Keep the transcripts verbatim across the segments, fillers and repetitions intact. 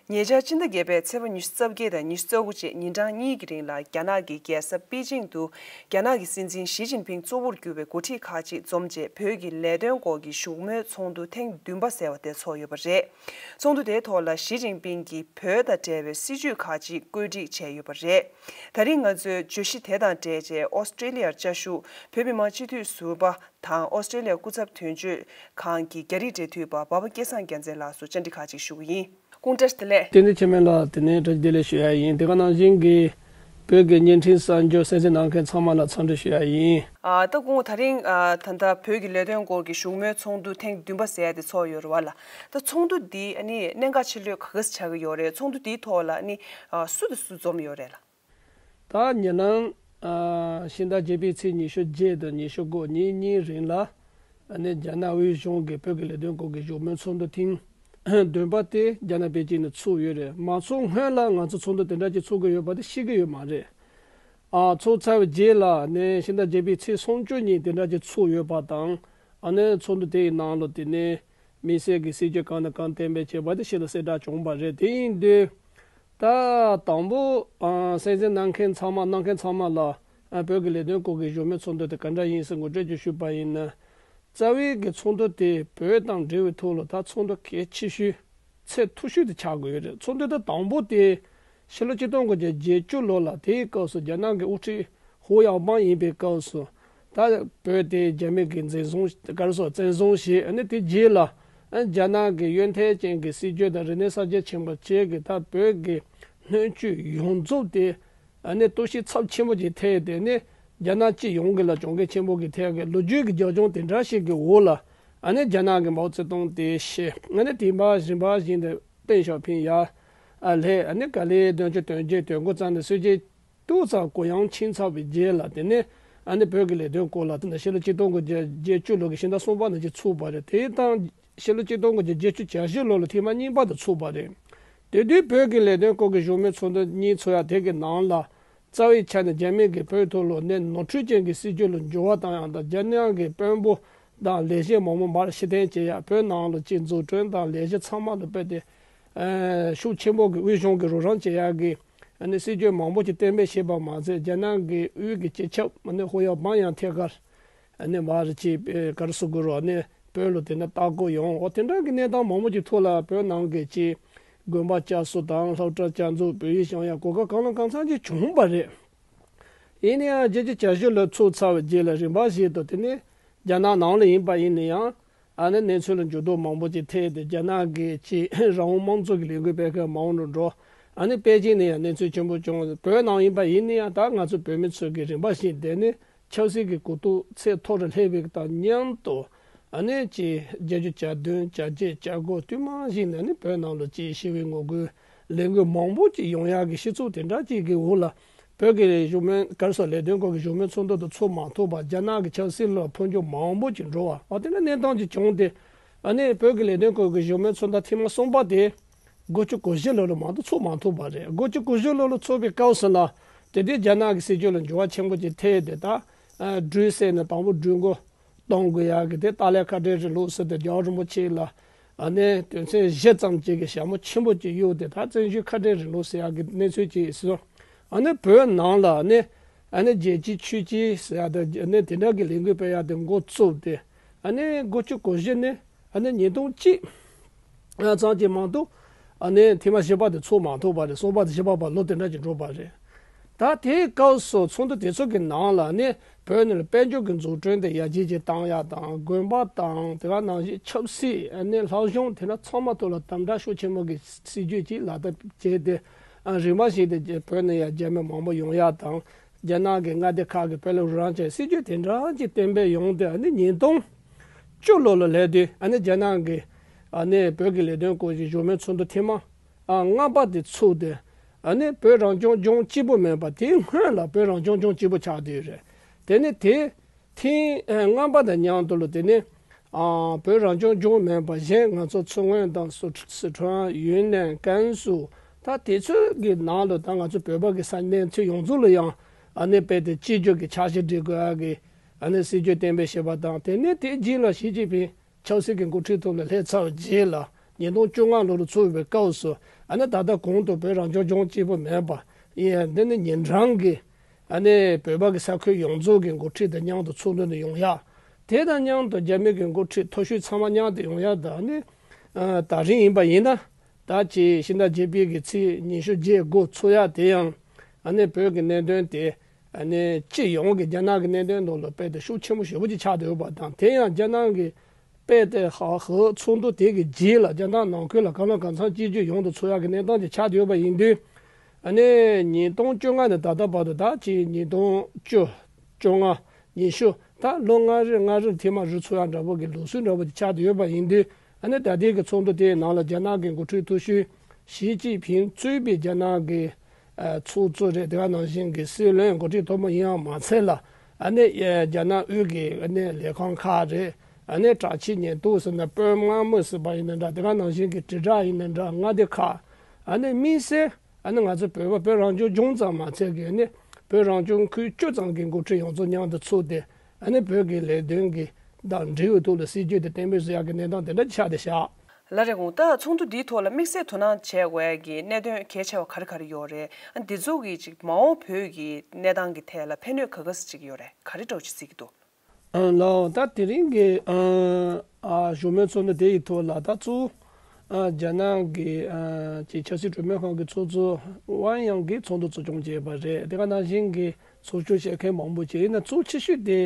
ཉེ་ཆར་སྤྱི་ཟླ་བརྒྱད་པའི་ཚེས་པ་ཉི་ཤུ་རྩ་བརྒྱད་དང་ཉི་ཤུ་རྩ་དགུ་བཅས་ཉིན་གྲངས་གཉིས་ཀྱི་རིང་ལ། རྒྱ་ནག་གི་རྒྱལ་ས་པེ་ཅིང་དུ་རྒྱ་ནག་གི་སྲིད་འཛིན་ཞི་ཅིན་ཕིང་གཙོ་བོར་གྱུར་པའི་འགོ་ཁྲིད་ཁག་ཅིག་འཛོམས་རྗེས། བོད་ཀྱི་ལས་དོན་སྐོར་གྱི་བཞུགས་མོལ་ཚོགས་འདུ་ཐེངས་བདུན་པ་ཟེར་བ་དེ་ཚོགས་ཡོད་པ་རེད། ཚོགས་འདུ་དེའི་ཐོག་ལ་ཞི་ཅིན་ཕིང་གིས་བོད་དང་འབྲེལ་བའི་སྲིད་བྱུས་ཁག་ཅིག་བཀོད་སྒྲིག་བྱས་ཡོད་པ་རེད། ད་རིང་ང་ཚོས་བརྗོད་གཞི་དེ་དང་འབྲེལ་བྱས། ཨོ་སི་ཀྲེ་ལི་ཡར་བཅའ་བཞུགས་བོད་མི་མང་སྤྱི་འཐུས་ཟུར་པ་དང་། ཨོ་སི་ཀྲེ་ལི་ཡ་སྐུ་ཚབ་དོན་གཅོད་ཁང་གི་རྒྱ་རིགས་འབྲེལ་མཐུད་པ་འབའ་པ་སྐལ་བཟང་རྒྱལ་མཚན་ལགས་སུ་བཅར་འདྲི་ཁག་ཅིག་ཞུ་གི་ཡིན། སྐུ་ངོ་བཀྲ་ཤིས་བདེ་ལེགས། བསྟན་འཛིན་འཆི་མེད་ལགས། དེ་ནས་བཀྲ་ཤིས་བདེ་ལེགས་ཞུ་ཡ་ཡིན། དེ་ག་ནང་བཞིན་གྱི་བོད་ཀྱི་བརྙན་འཕྲིན་གསར་འགྱུར་གསན་གཟིགས་གནང་མཁན་ཚང་མ་ལ་འཚམས་འདྲི་ཞུ་ཡ་ཡིན། ཨ། ད་སྐུ་ངོ། ད་རིང་ཨ་ད་ལྟ་བོད་ཀྱི་ལས་དོན་སྐོར་གྱི་བཞུགས་མོལ་ཚོགས་འདུ་ཐེངས་བདུན་པ་ཟེར་ཡ་དེ་ཚོགས་ཡོད་རེད་བ་ལ། ད་ཚོགས་འདུ་འདི་ཨ་ནི་གནད་འགག་ཆེ་ལོས་ག་ག་ཟེ་ཆགས་ཀྱི་ཡོད་རེད། ཚོགས་འདུ་འདིའི་ཐོག་ལ་ཨ་ནི་ཨ་སུ་དང་སུ་འཛོམས་ཡོད་རེད་ལ། ད་ཉེ་ནང་ཨ་ཕྱི་ཟླ་བརྒྱད་པའི་ཚེས་ཉི་ཤུ་བརྒྱད་དང་ཉི་ཤུ་དགུ་ཉིན་གཉིས་རིང་ལ། ཨ་ནི་རྒྱ་ནག་དབུས་གཞུང་གི་བོད་ཀྱི་ལས་དོན་སྐོར་གྱི་བཞུགས་མོལ་ཚོགས་འདུ་ཐེངས་བདུན་པ་དེ་རྒྱ་ནག་པེ་ཅིང་ནས་ཚོགས་ཡོད་རེད། མ་ཚོགས་སྔོན་ལ་ང་ཚོ་ཚོགས་འདུ་དེ་འདྲ་ཅིག་ཚོགས་ཀྱི་ཡོད་པ་དེ་ཤེས་ཀྱི་ཡོད་མ་རེད། ཨ་ཚོགས་ཚར་བའི་རྗེས་ལ་ཨ་ནི་ཕྱི་ཟླ་བརྒྱད་པའི་ཚེས་སུམ་ཅུ་ཉིན་དེ་འདྲ་ཅིག་ཚོགས་ཡོད་པ་དང་། ཨ་ནི་ཚོགས་འདུ་དེ་ཡི་ནང་ལ་དེ་ནས་དམིགས་བསལ་གྱི་སྲིད་བྱུས་གང་དང་གང་གཏན་འབེབས་བྱས་པ་དེ་ཕྱི་ལ་གསལ་བསྒྲགས་བྱུང་བ་རེད། དེ་ཡིན་དུས་ད་དང་པོ་ཨ་གསན་གཟིགས་གནང་མཁན་ཚང་མ་གནང་མཁན་ཚང་མ་ལ་ཨ་བོད་ཀྱི་ལས་དོན་སྐོར་གྱི་བཞུགས་མོལ་ཚོགས་འདུ་དེ་ག་འདྲ་ཡིན་ཟེར་ངོ་སྤྲོད་ཅིག་ཞུས་པ་ཡིན་ན། རྩ་བའི་གི་ཚོགས་འདུ་དེ་བོད་དང་འབྲེལ་བའི་ཐོག་ལ་ད་ཚོགས་འདུ་གལ་ཆེ་ཤོས་ཚད་མཐོ་ཤོས་དེ་ཆགས་དགོས་ཡོད་རེད། ཚོགས་འདུ་དེ་དང་པོ་དེ་ཕྱི་ལོ་ཆིག་སྟོང་དགུ་བརྒྱ་བརྒྱད་ཅུ་ལོ་ལ་དེའི་སྐབས་སུ་རྒྱ་ནག་གི་དབུ་ཁྲིད་ཧུའུ་ཡའོ་པང་ཡིན་པའི་སྐབས་སུ། ད་བོད་དེ་རྒྱ་མི་གིས་འཛིན་བཟུང་ག་རེ་ཟེར་བཙན་བཟུང་བྱས། ཨ་ནི་དེ་རྗེས་ལ་ཨ་རྒྱ་ནག་གི་ཡོན་ཏན་ཅན་གྱི་སྲིད་བྱུས་དང་རིག་གནས་གསར་བརྗེ་ཆེན་པོ་བཅས་ཀྱིས་ད་བོད་ཀྱི་སྣོད་བཅུད་ཡོངས་རྫོགས་དེ་ཨ་ནི་གཏོར་བཤིག་ཚབས་ཆེན་པོ་ཅིག་ཐེབས་ཏེ་ནི་རྒྱ་ནག་སྤྱི་ཡོངས་ཀྱི་ལ་གྱོང་གུན་ཆེན་པོ་གི་ཐེབས་ཀྱི་ལོ་རྒྱུས་ཀྱི་རྒྱབ་ལྗོངས་དེ་འདྲ་ཞིག་གི་འོག་ལ། ཨ་ནི་རྒྱ་ནག་གི་མའོ་ཙེ་ཏུང་དེ་ཤི། ཨ་ནི་དེ་འབའ་རིམ་པ་བཞིན་དུ་ཏེང་ཞའོ་ཕིང་ཡར་ཨ་སླེབས། ཨ་ནི་ག་ལེ་དོན་གཅོད་དོན་གཅོད་དོན་འགོ་བརྩམས་ནས་སྲིད་ཇུས་ཏོག་ཙམ་གུ་ཡངས་ཕྱིན་ཚར་བའི་རྗེས་ལ། དེ་ནས་ཨ་ནི་བོད་ཀྱི་ལས་དོན་སྐོར་ལ་དེ་ནས་ཕྱི་ལོ་ཆིག་སྟོང་དགུ་བརྒྱ་བརྒྱད་ཅུ་ལོ་གི་ཕྱི་ཟླ་གསུམ་པ་ནང་བཞིན་ཚོགས་པ་རེད། དེ་དང་ཕྱི་ལོ་ཆིག་སྟོང་དགུ་བརྒྱ་བརྒྱད་ཅུ་གྱ་བཞི་ལོ་ལ་ཐེངས་མ་གཉིས་པ་དེ་ཚོགས་པ་རེད། དེ་དུས་བོད་ཀྱི་ལས་དོན་སྐོར་གྱི་བཞུགས་མོལ་ཚོགས་འདུ་གཉིས་ཚོགས་ཡ་དེ་གི་ནང་ལ། རྩ་བའི་ཆ་ནས་རྒྱ་མི་གིས་བོད་ཐོག་ལ་ནས་ནོར་འཁྲུལ་ཅན་གྱི་སྲིད་བྱུས་ལ་འགྱུར་བ་བཏང་ཡག་དང་། རྒྱ་ནག་གི་དཔོན་པོ་དང་ལས་བྱེད་མང་པོ་མར་ཕྱིར་འཐེན་བྱེད་ཡག་བོད་ནང་ལ་ཅིག་འཛུགས་སྐྲུན་དང་ལས་གཞི་ཚང་མ་ལ་དཔེ་དེ་ཨ་ཤུགས་ཆེན་པོ་གི་དབུས་གཞུང་གི་རོགས་རམ་བྱེད་ཡག་གི་ཨ་ནི་སྲིད་བྱུས་མང་པོ་ཅིག་གཏན་འབེབས་བྱས་པ་མ་ཟད། རྒྱ་ནག་གི་དབུས་ཀྱི་སྤྱི་ཁྱབ་ཨ་ནི་ཧུའུ་ཡའོ་པང་ཡང་ཐད་ཀར་ཨ་ནི་མར་ཅིག་ཨེ་ག་རེ་ཟེར་དགོས་རེད། ཨ་ནི་བོད་ལ་དེ་འདྲ་ལྟ་སྐོར་ཡོང་། འོ་དེ་འདྲ་གི་གནས་སྟངས་མང་པོ་ཅིག་ཐོག་ལ་བོད་ནང་གི་ཅིག་དགོན་པ་བསྐྱར་གསོ་དང་། སློབ་གྲྭ་བསྐྱར་འཛུགས། བོད་ཡིག་སྦྱང་ཡག་གོ་སྐབས་གང་ལ་གང་འཚམ་ཅིག་བྱུང་བ་རེད། ཡིན་ན་ཡང་བརྒྱད་ཅུ་གྱ་བཞི་ལོ་ཚོགས་ཚར་བའི་རྗེས་ལ་རིམ་པ་བཞིན་དུ་དེ་ནས་རྒྱ་ནག་ནང་ལ་ཡིན་པ་ཡིན་ན་ཡང་། ཨ་ནི་གནས་ཚུལ་ལ་འགྱུར་ལྡོག་མང་པོ་ཅིག་ཐེབས་ཏེ། རྒྱ་ནག་གི་ཅིག་རང་དབང་དམངས་གཙོ་གི་ལས་འགུལ་སྤེལ་མཁན་མང་རུ་འགྲོ། ཨ་ནི་པེ་ཅིང་ནས་ཡང་གནས་ཚུལ་ཆེན་པོ་བྱུང་། བོད་ནང་ཡིན་པ་ཡིན་ན་ཡང་ད་ང་ཚོ་བོད་མི་ཚོ་གིས་རིམ་པ་བཞིན་དེ་ནས་ཆབ་སྲིད་ཀྱི་གོ་རྟོགས་ཚད་མཐོ་རུ་སླེབས་པ་དང་མཉམ་དུ། ཨ་ནི་ཅིག་བརྒྱད་ཅུ་གྱ་བདུན་གྱ་བརྒྱད་གྱ་དགུ་དུས་མ་ཞིག་ནས་ནི་བོད་ནང་ལ་ཅིག་ཞི་བའི་ངོ་རྒོལ་ལས་འགུལ་མང་པོ་ཅིག་ཡོང་ཡག་གི་སྤྱི་ཚོགས་དེ་འདྲ་ཅིག་གི་འོག་ལ། བོད་ཀྱི་བཞུགས་མོལ་ག་རེ་ཟེར། ལས་དོན་སྐོར་གྱི་བཞུགས་མོལ་ཚོགས་འདུ་དེ་ཚོགས་མ་ཐུབ་པར་རྒྱ་ནག་གི་ཆབ་སྲིད་ལ་འཕོ་འགྱུར་མང་པོ་ཅིག་འགྲོ་བ། འོ་དེ་འདྲ་གནས་སྟངས་ཅིག་བྱུང་སྟེ། ཨ་ནི་བོད་ཀྱི་ལས་དོན་སྐོར་གྱི་བཞུགས་མོལ་ཚོགས་འདུ་ཐེངས་མ་གསུམ་པ་དེ་དགུ་བཅུ་གོ་བཞི་ལོ་ལ་མ་གཏོགས་ཚོགས་མ་ཐུབ་པ་རེད། དགུ་བཅུ་གོ་བཞི་ལོ་ལ་ཚོགས་པའི་སྐབས་སུ་ལ་དེ་དུས་རྒྱ་ནག་གི་སྲིད་བྱུས་ལ་འགྱུར་བ་ཆེན་པོ་ཅིག་ཐེབས་ཏེ། ད་ཨ་སྦྲུལ་བསད་ནས་དང་པོ་སྦྲུལ་མགོ་གཏོང་དགོས་ཡག་གི་དེ་ཏཱ་ལའི་ཁ་བྲལ་རིང་ལུགས་ཟེར་ཏེ་རྒྱལ་བ་རིན་པོ་ཆེ་ལ་ཨ་ནི་དོན་ཚན་བཞི་ཙམ་ཅིག་གི་ཞྭ་མོ་ཆེན་པོ་ཅིག་གཡུགས་ཏེ། ད་བཙན་བྱོལ་ཁ་བྲལ་རིང་ལུགས་ཟེར་ཡག་གི་གནས་ཚུལ་ཅིག་སོང་། ཨ་ནི་བོད་ནང་ལ་ཨ་ནི་ཨ་ནི་རྒྱལ་གཅེས་ཆོས་གཅེས་ཟེར་ཡག་དང་། ཨ་ནི་དེ་འདྲ་གི་ལས་འགུལ་སྤེལ་ཡག་དེ་འགོ་བཙུགས་ཏེ། ཨ་ནི་དགུ་བཅུ་གོ་བཞི་ནས་ཨ་ནི་ཉིས་སྟོང་གཅིག་ཙམ་ཅིག་མ་གཏོགས་ཨ་ནི་ཐེངས་མ་བཞི་པ་དེ་ཚོགས་མ་ཐུབ་པ་རེད། གསུམ་པ་དང་བཞི་པ་བར་ལོ་དེ་འདྲ་ཅིག་འགྲོ་བ་རེད། ད་དེའི་སྐབས་སུ་ཚོགས་འདུ་དེ་ཚོ་གི་ནང་ལ་ནི་བོད་ནང་ལ་དཔལ་འབྱོར་གྱི་འཛུགས་སྐྲུན་དེ་ཡར་རྒྱས་ཅིག་བཏང་ཡག་དང་། དགོན་པ་དང་དེ་ག་ནང་བཞིན་ཆབ་སྲིད། ཨ་ནི་ལྷག་གཞུང་དེ་འདྲ་ཚང་མ་ཐོག་ལ་དམ་དྲག་ཤུགས་ཆེན་པོ་གི་སྲིད་བྱུས་ཅིག་ལག་བསྟར་བྱས་ཏེ། ཨ་རིམ་པ་བཞིན་དུ་བོད་ནང་ཡང་རྒྱ་མི་མང་པོ་ཡོང་ཡག་དང་། རྒྱ་ནག་གི་མངའ་སྡེ་ཁག་གིས་བོད་ལ་རོགས་རམ་བྱས། སྲིད་བྱུས་དེ་འདྲ་ཅིག་གཏན་འབེབས་ཡོང་སྟེ། ཨ་ནི་ཉིས་སྟོང་བཅུ་ལོ་ལ་སླེབས་དུས་ཨ་ནི་རྒྱ་ནག་གིས་ཨ་ནི་བོད་ཀྱི་ལས་དོན་སྐོར་གྱི་བཞུགས་མོལ་ཚོགས་འདུ་ཐེངས་མ་ཨ་ལྔ་པ་དེ་ཚུགས་ཏེ། ཨ་ནི་བོད་རང་སྐྱོང་ལྗོངས་གཅིག་པུ་མིན་པ། དེའི་སྔོན་ལ་བོད་རང་སྐྱོང་ལྗོངས་གཅིག་པུ་ཆགས་བསྡད་ཡོད་རེད། དེ་ནི་དེ་ཐེངས་ཨ་ལྔ་པ་དང་མཉམ་དུ་ལ་དེ་ནི་ཨ་བོད་རང་སྐྱོང་ལྗོངས་མིན་པ་གཞན་ང་ཚོ་མཚོ་སྔོན་དང་སི་སི་ཁྲོན། ཡུན་ནན། ཀན་སུའུ། ད་དེ་ཚོ་གི་ནང་ལ་ད་ང་ཚོ་བོད་པ་གི་ས་གནས་ཚོ་ཡོངས་རྫོགས་ལ་ཡང་ཨ་ནི་དཔེ་དེ་གཅིག་གྱུར་གྱི་འཆར་གཞི་སྒྲིག་དགོས་ཡག་གི་ཨ་ནི་སྲིད་བྱུས་གཏན་འབེབས་བྱས་པ་དང་། དེ་ནས་དེ་རྗེས་ལ་ཞི་ཅིན་ཕིང་ཆབ་སྲིད་ཀྱི་འགོ་ཁྲིད་ཐོག་ལ་སླེབས་ཚར་བའི་རྗེས་ལ། ཉིས་སྟོང་བཅོ་ལྔ་ལོ་ལ་ཚོགས་པའི་སྐབས་སུ་ཨ་ནི་ད་ལྟ་གོང་དུ་བོད་རང་སྐྱོང་ལྗོངས་གཅིག་པུ་མིན་པ་ཡིན། འདི་ནི་ཉིན་གྲངས་ཀྱི་ཨ་ནི་བོད་པ་གི་ས་ཁུལ་ཡོངས་རྫོགས་ཀྱི་འགོ་ཁྲིད་དང་མཉམ་དུ་ཚོགས་འདུ་ནི་ཡོང་ཡ། དེ་དང་མཉམ་དུ་རྒྱ་མི་གི་འགོ་ཁྲིད་མཐོ་ཤོས་ཚང་མ་མཉམ་དུ་ཡོང་ཡ་དང་ནི། ཨ་ད་རིང་ཡིན་པ་ཡིན་ན། ད་ཅི་ཕྱི་ཟླ་བརྒྱད་པའི་གི་ཚེས་ཉི་ཤུ་རྗེས་འགོ་ཚུགས་ཡ་དེ་ཡང་ཨ་ནི་བོད་ཀྱི་གནད་དོན་དེ་ཨ་ནི་སྤྱི་ཡོངས་ཀྱི་རྒྱ་ནག་གི་གནད་དོན་ནང་ལ་དཔེ་དེ་ཤུགས་ཆེན་པོ་ཞེ་པོ་ཅིག་ཆགས་བསྡད་ཡོད་པ་དང་། དེ་ཡང་རྒྱ་ནག་གི་དཔེ་དེ་ཧ་ཧུ་ཚོགས་འདུ་དེ་གི་རྗེས་ལ་རྒྱ་ནག་ནང་ཁུལ་ལ་གང་ལ་གང་འཚམ་གཅིག་གྱུར་ཡོང་དུ་ཚུགས་ཡ་གི་གནས་སྟངས་ཅིག་ཆགས་བསྡད་ཡོད་པ་ཡིན་དུས། ཨ་ནི་ཉིས་སྟོང་བཅོ་ལྔ་ནས་ད་ལྟ་བར་དུ་ད་ཅི་ཉིས་སྟོང་བཅུ། བཅོ་ལྔ། ཉི་ཤུ། ད་ལོ་ལྔ་རེ་ལྔ་རེ་ཐེངས་མ་རེ་ཚོགས་ཡ་འདྲ་པོ་གི་ལུགས་སྲོལ་འདྲ་པོ་དེ་ཆགས་བསྡད་ཡོད་པ་ཡིན་དུས། ཨ་ནི་ད་ལྟའི་གི་ཚོགས་འདུ་དེའི་ནང་ལ་རྒྱ་ནག་གི་འགོ་ཁྲིད་མཐོ་ཤོས་ཞི་ཅིན་ཕིང་གཙོས་པའི་རྒྱ་ནག་གི་ཨ་ཚོགས་གཙོ་རེད། དེ་ག་ནང་བཞིན་གི་སྲིད་བློན་འགོ་ཁྲིད་ཐོག་མ་ཡིན་ཡང་མ་ཚད་ལ། ཨ་ནི་ཨ་རྒྱ་ནག་དབུས་ཀྱི་ཨ་ནི་ལས་ཁང་ཁག་རེད། ཨ་ནི་དྲག་ཆས་ཉེན་རྟོག་ཟེར་ན་དཔོན་དམག་མི་ཟེར་བ་ཡིན་ན་འདྲ། དེ་ག་ནང་བཞིན་གི་དྲིལ་བསྒྲགས་ཡིན་ན་འདྲ། མངའ་སྡེ་ཁག་ཨ་ནི་དམིགས་བསལ། ཨ་ནི་ང་ཚོ་བོད་པ་བོད་རང་སྐྱོང་ལྗོངས་ཙམ་མ་ཚད་ཀྱི་ཨ་ནི་བོད་རང་སྐྱོང་ཁུལ་བཅུ་ཙམ་གྱི་འགོ་ཁྲིད་ཡོངས་རྫོགས་མཉམ་དུ་ཚོགས་ཏེ། ཨ་ནི་བོད་ཀྱི་ལས་དོན་གྱི་དང་འབྲེལ་བའི་ཐོག་ལ་སྲིད་ཇུས་དེ་གཏན་འབེབས་བཟོ་ཡག་གི་གནས་སྟངས་དེ་འདྲ་ཆགས་བསྡད་ཤག་ལགས་རེད། ད་ཚོགས་འདུ་འདིའི་ཐོག་ལ་དམིགས་བསལ་དོ་སྣང་བྱེད་དགོས་ཡག་གི་གནད་དོན་གལ་ཆེ་བ་ག་རེ་ག་རེ་ཡོད་རེད། ཨ་འདི་ཚོ་གི་ཅིག་མ་འོངས་བོད་ཀྱི་གནས་སྟངས་ཀྱི་ཐད་ལ་ཕན་གནོད་ག་ག་ཟེ་ཅིག་ཡོད་རེད། ག་རེ་འདྲ་བོ་ཅིག་གཟིགས་ཀྱི་འདུག་ཨ་ལགས། ད་དེ་རིང་གི་ཨ་ཨ་བཞུགས་མོལ་ཚོགས་འདུ་དེ་ཡི་ཐོག་ལ་ད་གཙོ་བོ་ཨ་རྒྱ་ནག་གི་ཨ་ཅིག་ཆབ་སྲིད་གྲོས་མོལ་ཁང་གི་ཚོགས་གཙོ་ཝང་དབྱང་གིས་ཚོགས་འདུ་གཙོ་སྐྱོང་བྱས་པ་རེད། དེ་ག་ནང་བཞིན་གྱི་ཚོགས་ཞུགས་བྱེད་མཁན་མང་པོ་ཅིག་ཡིན་ན། གཙོ་ཆེ་ཤོས་དེ་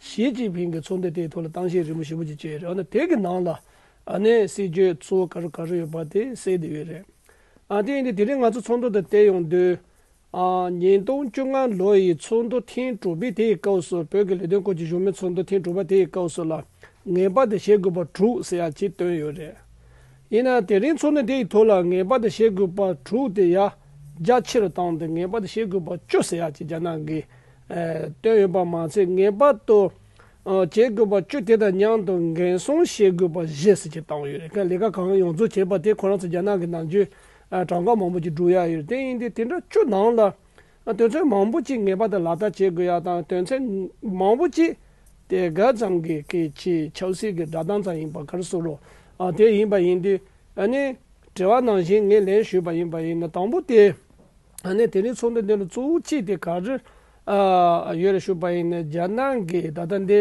ཞི་ཅིན་ཕིང་གིས་ཚོགས་འདུ་དེའི་ཐོག་ལ་གཏམ་བཤད་རིང་པོ་ཞེ་པོ་ཅིག་བྱས་རེད། འོ་ན་དེ་གི་ནང་ལ་ཨ་ནི་སྲིད་ཇུས་གཙོ་བོ་ག་རེ་ག་རེ་ཡོད་པ་དེ་གསལ་བསྡད་ཡོད་རེད། ཨ་དེ་ཡིན་དུས་དེ་རིང་ང་ཚོ་ཚོགས་འདུ་དེ་བལྟས་ཡོང་དུས། ཨ་ཉིས་སྟོང་བཅོ་ལྔ་ལོ་ཡི་ཚོགས་འདུ་ཐེངས་དྲུག་པའི་དེ་ཡི་སྐབས་སུ། བོད་ཀྱི་ལས་དོན་སྐོར་གྱི་བཞུགས་མོལ་ཚོགས་འདུ་ཐེངས་དྲུག་པ་དེ་ཡི་སྐབས་སུ་ལ་ངེས་པར་དུ་བྱེད་དགོས་པ་དྲུག་ཟེར་ཡག་ཅིག་བཏོན་ཡོད་རེད། ཡིན་ན་དེ་རིང་ཚོགས་འདུ་དེ་ཡི་ཐོག་ལ་ངེས་པར་དུ་བྱེད་དགོས་པ་དྲུག་དེ་ཡར་རྒྱ་ཆེ་རུ་བཏང་སྟེ། ངེས་པར་དུ་བྱེད་དགོས་པ་བཅུ་ཟེར་ཡག་ཅིག་རྒྱ་ནག་གིས་ཨ་བཏོན་ཡོད་པ་མ་ཚད། ངེས་པར་དུ་ཨ་བྱེད་དགོས་པ་བཅུ་དེ་དང་མཉམ་དུ་འགན་སྲུང་བྱེད་དགོས་པ་བཞི་ཟེར་ཅིག་བཏང་ཡོད་རེད། ལས་ཀ་གང་ཡོངས་རྫོགས་བྱས་པ་དེ་ཁོ་རང་ཚོ་རྒྱ་ནག་གི་ནང་ཆོས་ཨ་གྲངས་ཀ་མང་པོ་ཅིག་བསྒྲུབ་ཡག་ཡོད་རེད། དེ་ཡིན་དུས་དེ་འདྲ་བཅུ་ནང་ལ་ཨ་དོན་ཚན་མང་པོ་ཅིག་ངེས་པར་དུ་ལག་བསྟར་བྱེད་དགོས་ཡག་དང་། དོན་ཚན་མང་པོ་ཅིག་དེ་ག་ཙམ་གྱི་གི་ཅིག་ཆབ་སྲིད་ཀྱི་སྒྲ་གདངས་ཙམ་ཡིན་པ་ག་རེ་ཟེར་རོ། ཨ་དེ་ཡིན་པ་ཡིན་དུས། ཨ་ནི་དྲི་བ་ནང་བཞིན་ངས་ལན་ཞུས་པ་ཡིན་པ་ཡིན་ན། དང་པོ་དེ། ཨ་ནི་དེ་རིང་ཚོགས་འདུ་འདི་ལ་གཙོ་བོ་གཅིག་དེ་ག་རེ་ཨ་ཡོད་རེད་ཞུས་པ་ཡིན་ན། རྒྱ་ནག་གིས་ད་ལྟ་འདི་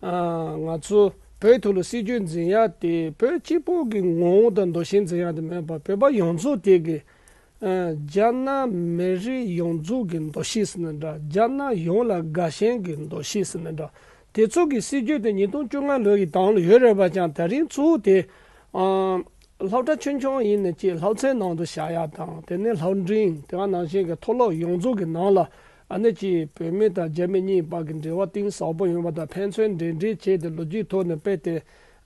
ཨ་ང་ཚོ་བོད་ཐོག་ལ་སྲིད་ཇུས་འཛིན་ཡག་དེ་བོད་གཅིག་པོ་གི་ངོ་བོ་དང་འདུ་ཤེས་འཛིན་ཡག་དེ་མེད་པར། བོད་པ་ཡོངས་རྫོགས་དེ་གི་ཨ་རྒྱ་ནག་མི་རིགས་ཡོངས་རྫོགས་ཀྱི་འདུ་ཤེས་ཟེར་ན་འདྲ། རྒྱ་ནག་ཡོངས་ལ་དགའ་ཞེན་གྱི་འདུ་ཤེས་ཟེར་ན་འདྲ། དེ་ཚོ་གི་སྲིད་ཇུས་དེ་ཉིས་སྟོང་བཅོ་ལྔ་ལོ་ཡི་དང་ལ་ཡོད་རེད་པ། ཀྱང་དེ་རིང་གཙོ་བོ་དེ་ཨ་སློབ་གྲྭ་ཆུང་ཆུང་ཡིན་ན་ཅིག་སློབ་ཚན་ནང་དུ་བཞག་ཡག་དང་། དེ་ནས་སློབ་འབྲིང་དེ་ག་ནང་བཞིན་གྱི་མཐོ་སློབ་ཡོངས་རྫོགས་ཀྱི་ནང་ལ་ཨ་ནི་ཅིག་བོད་མི་དང་རྒྱ་མི་གཉིས་བར་གྱི་འབྲེལ་བ་གཏིང་ཟབ་པོ་ཡོང་བ་དང་། ཕན་ཚུན་འབྲེལ་འདྲིས་བྱས་ཏེ་ལོ་རྒྱུས་ཐོག་ནས་དཔེ་དེ་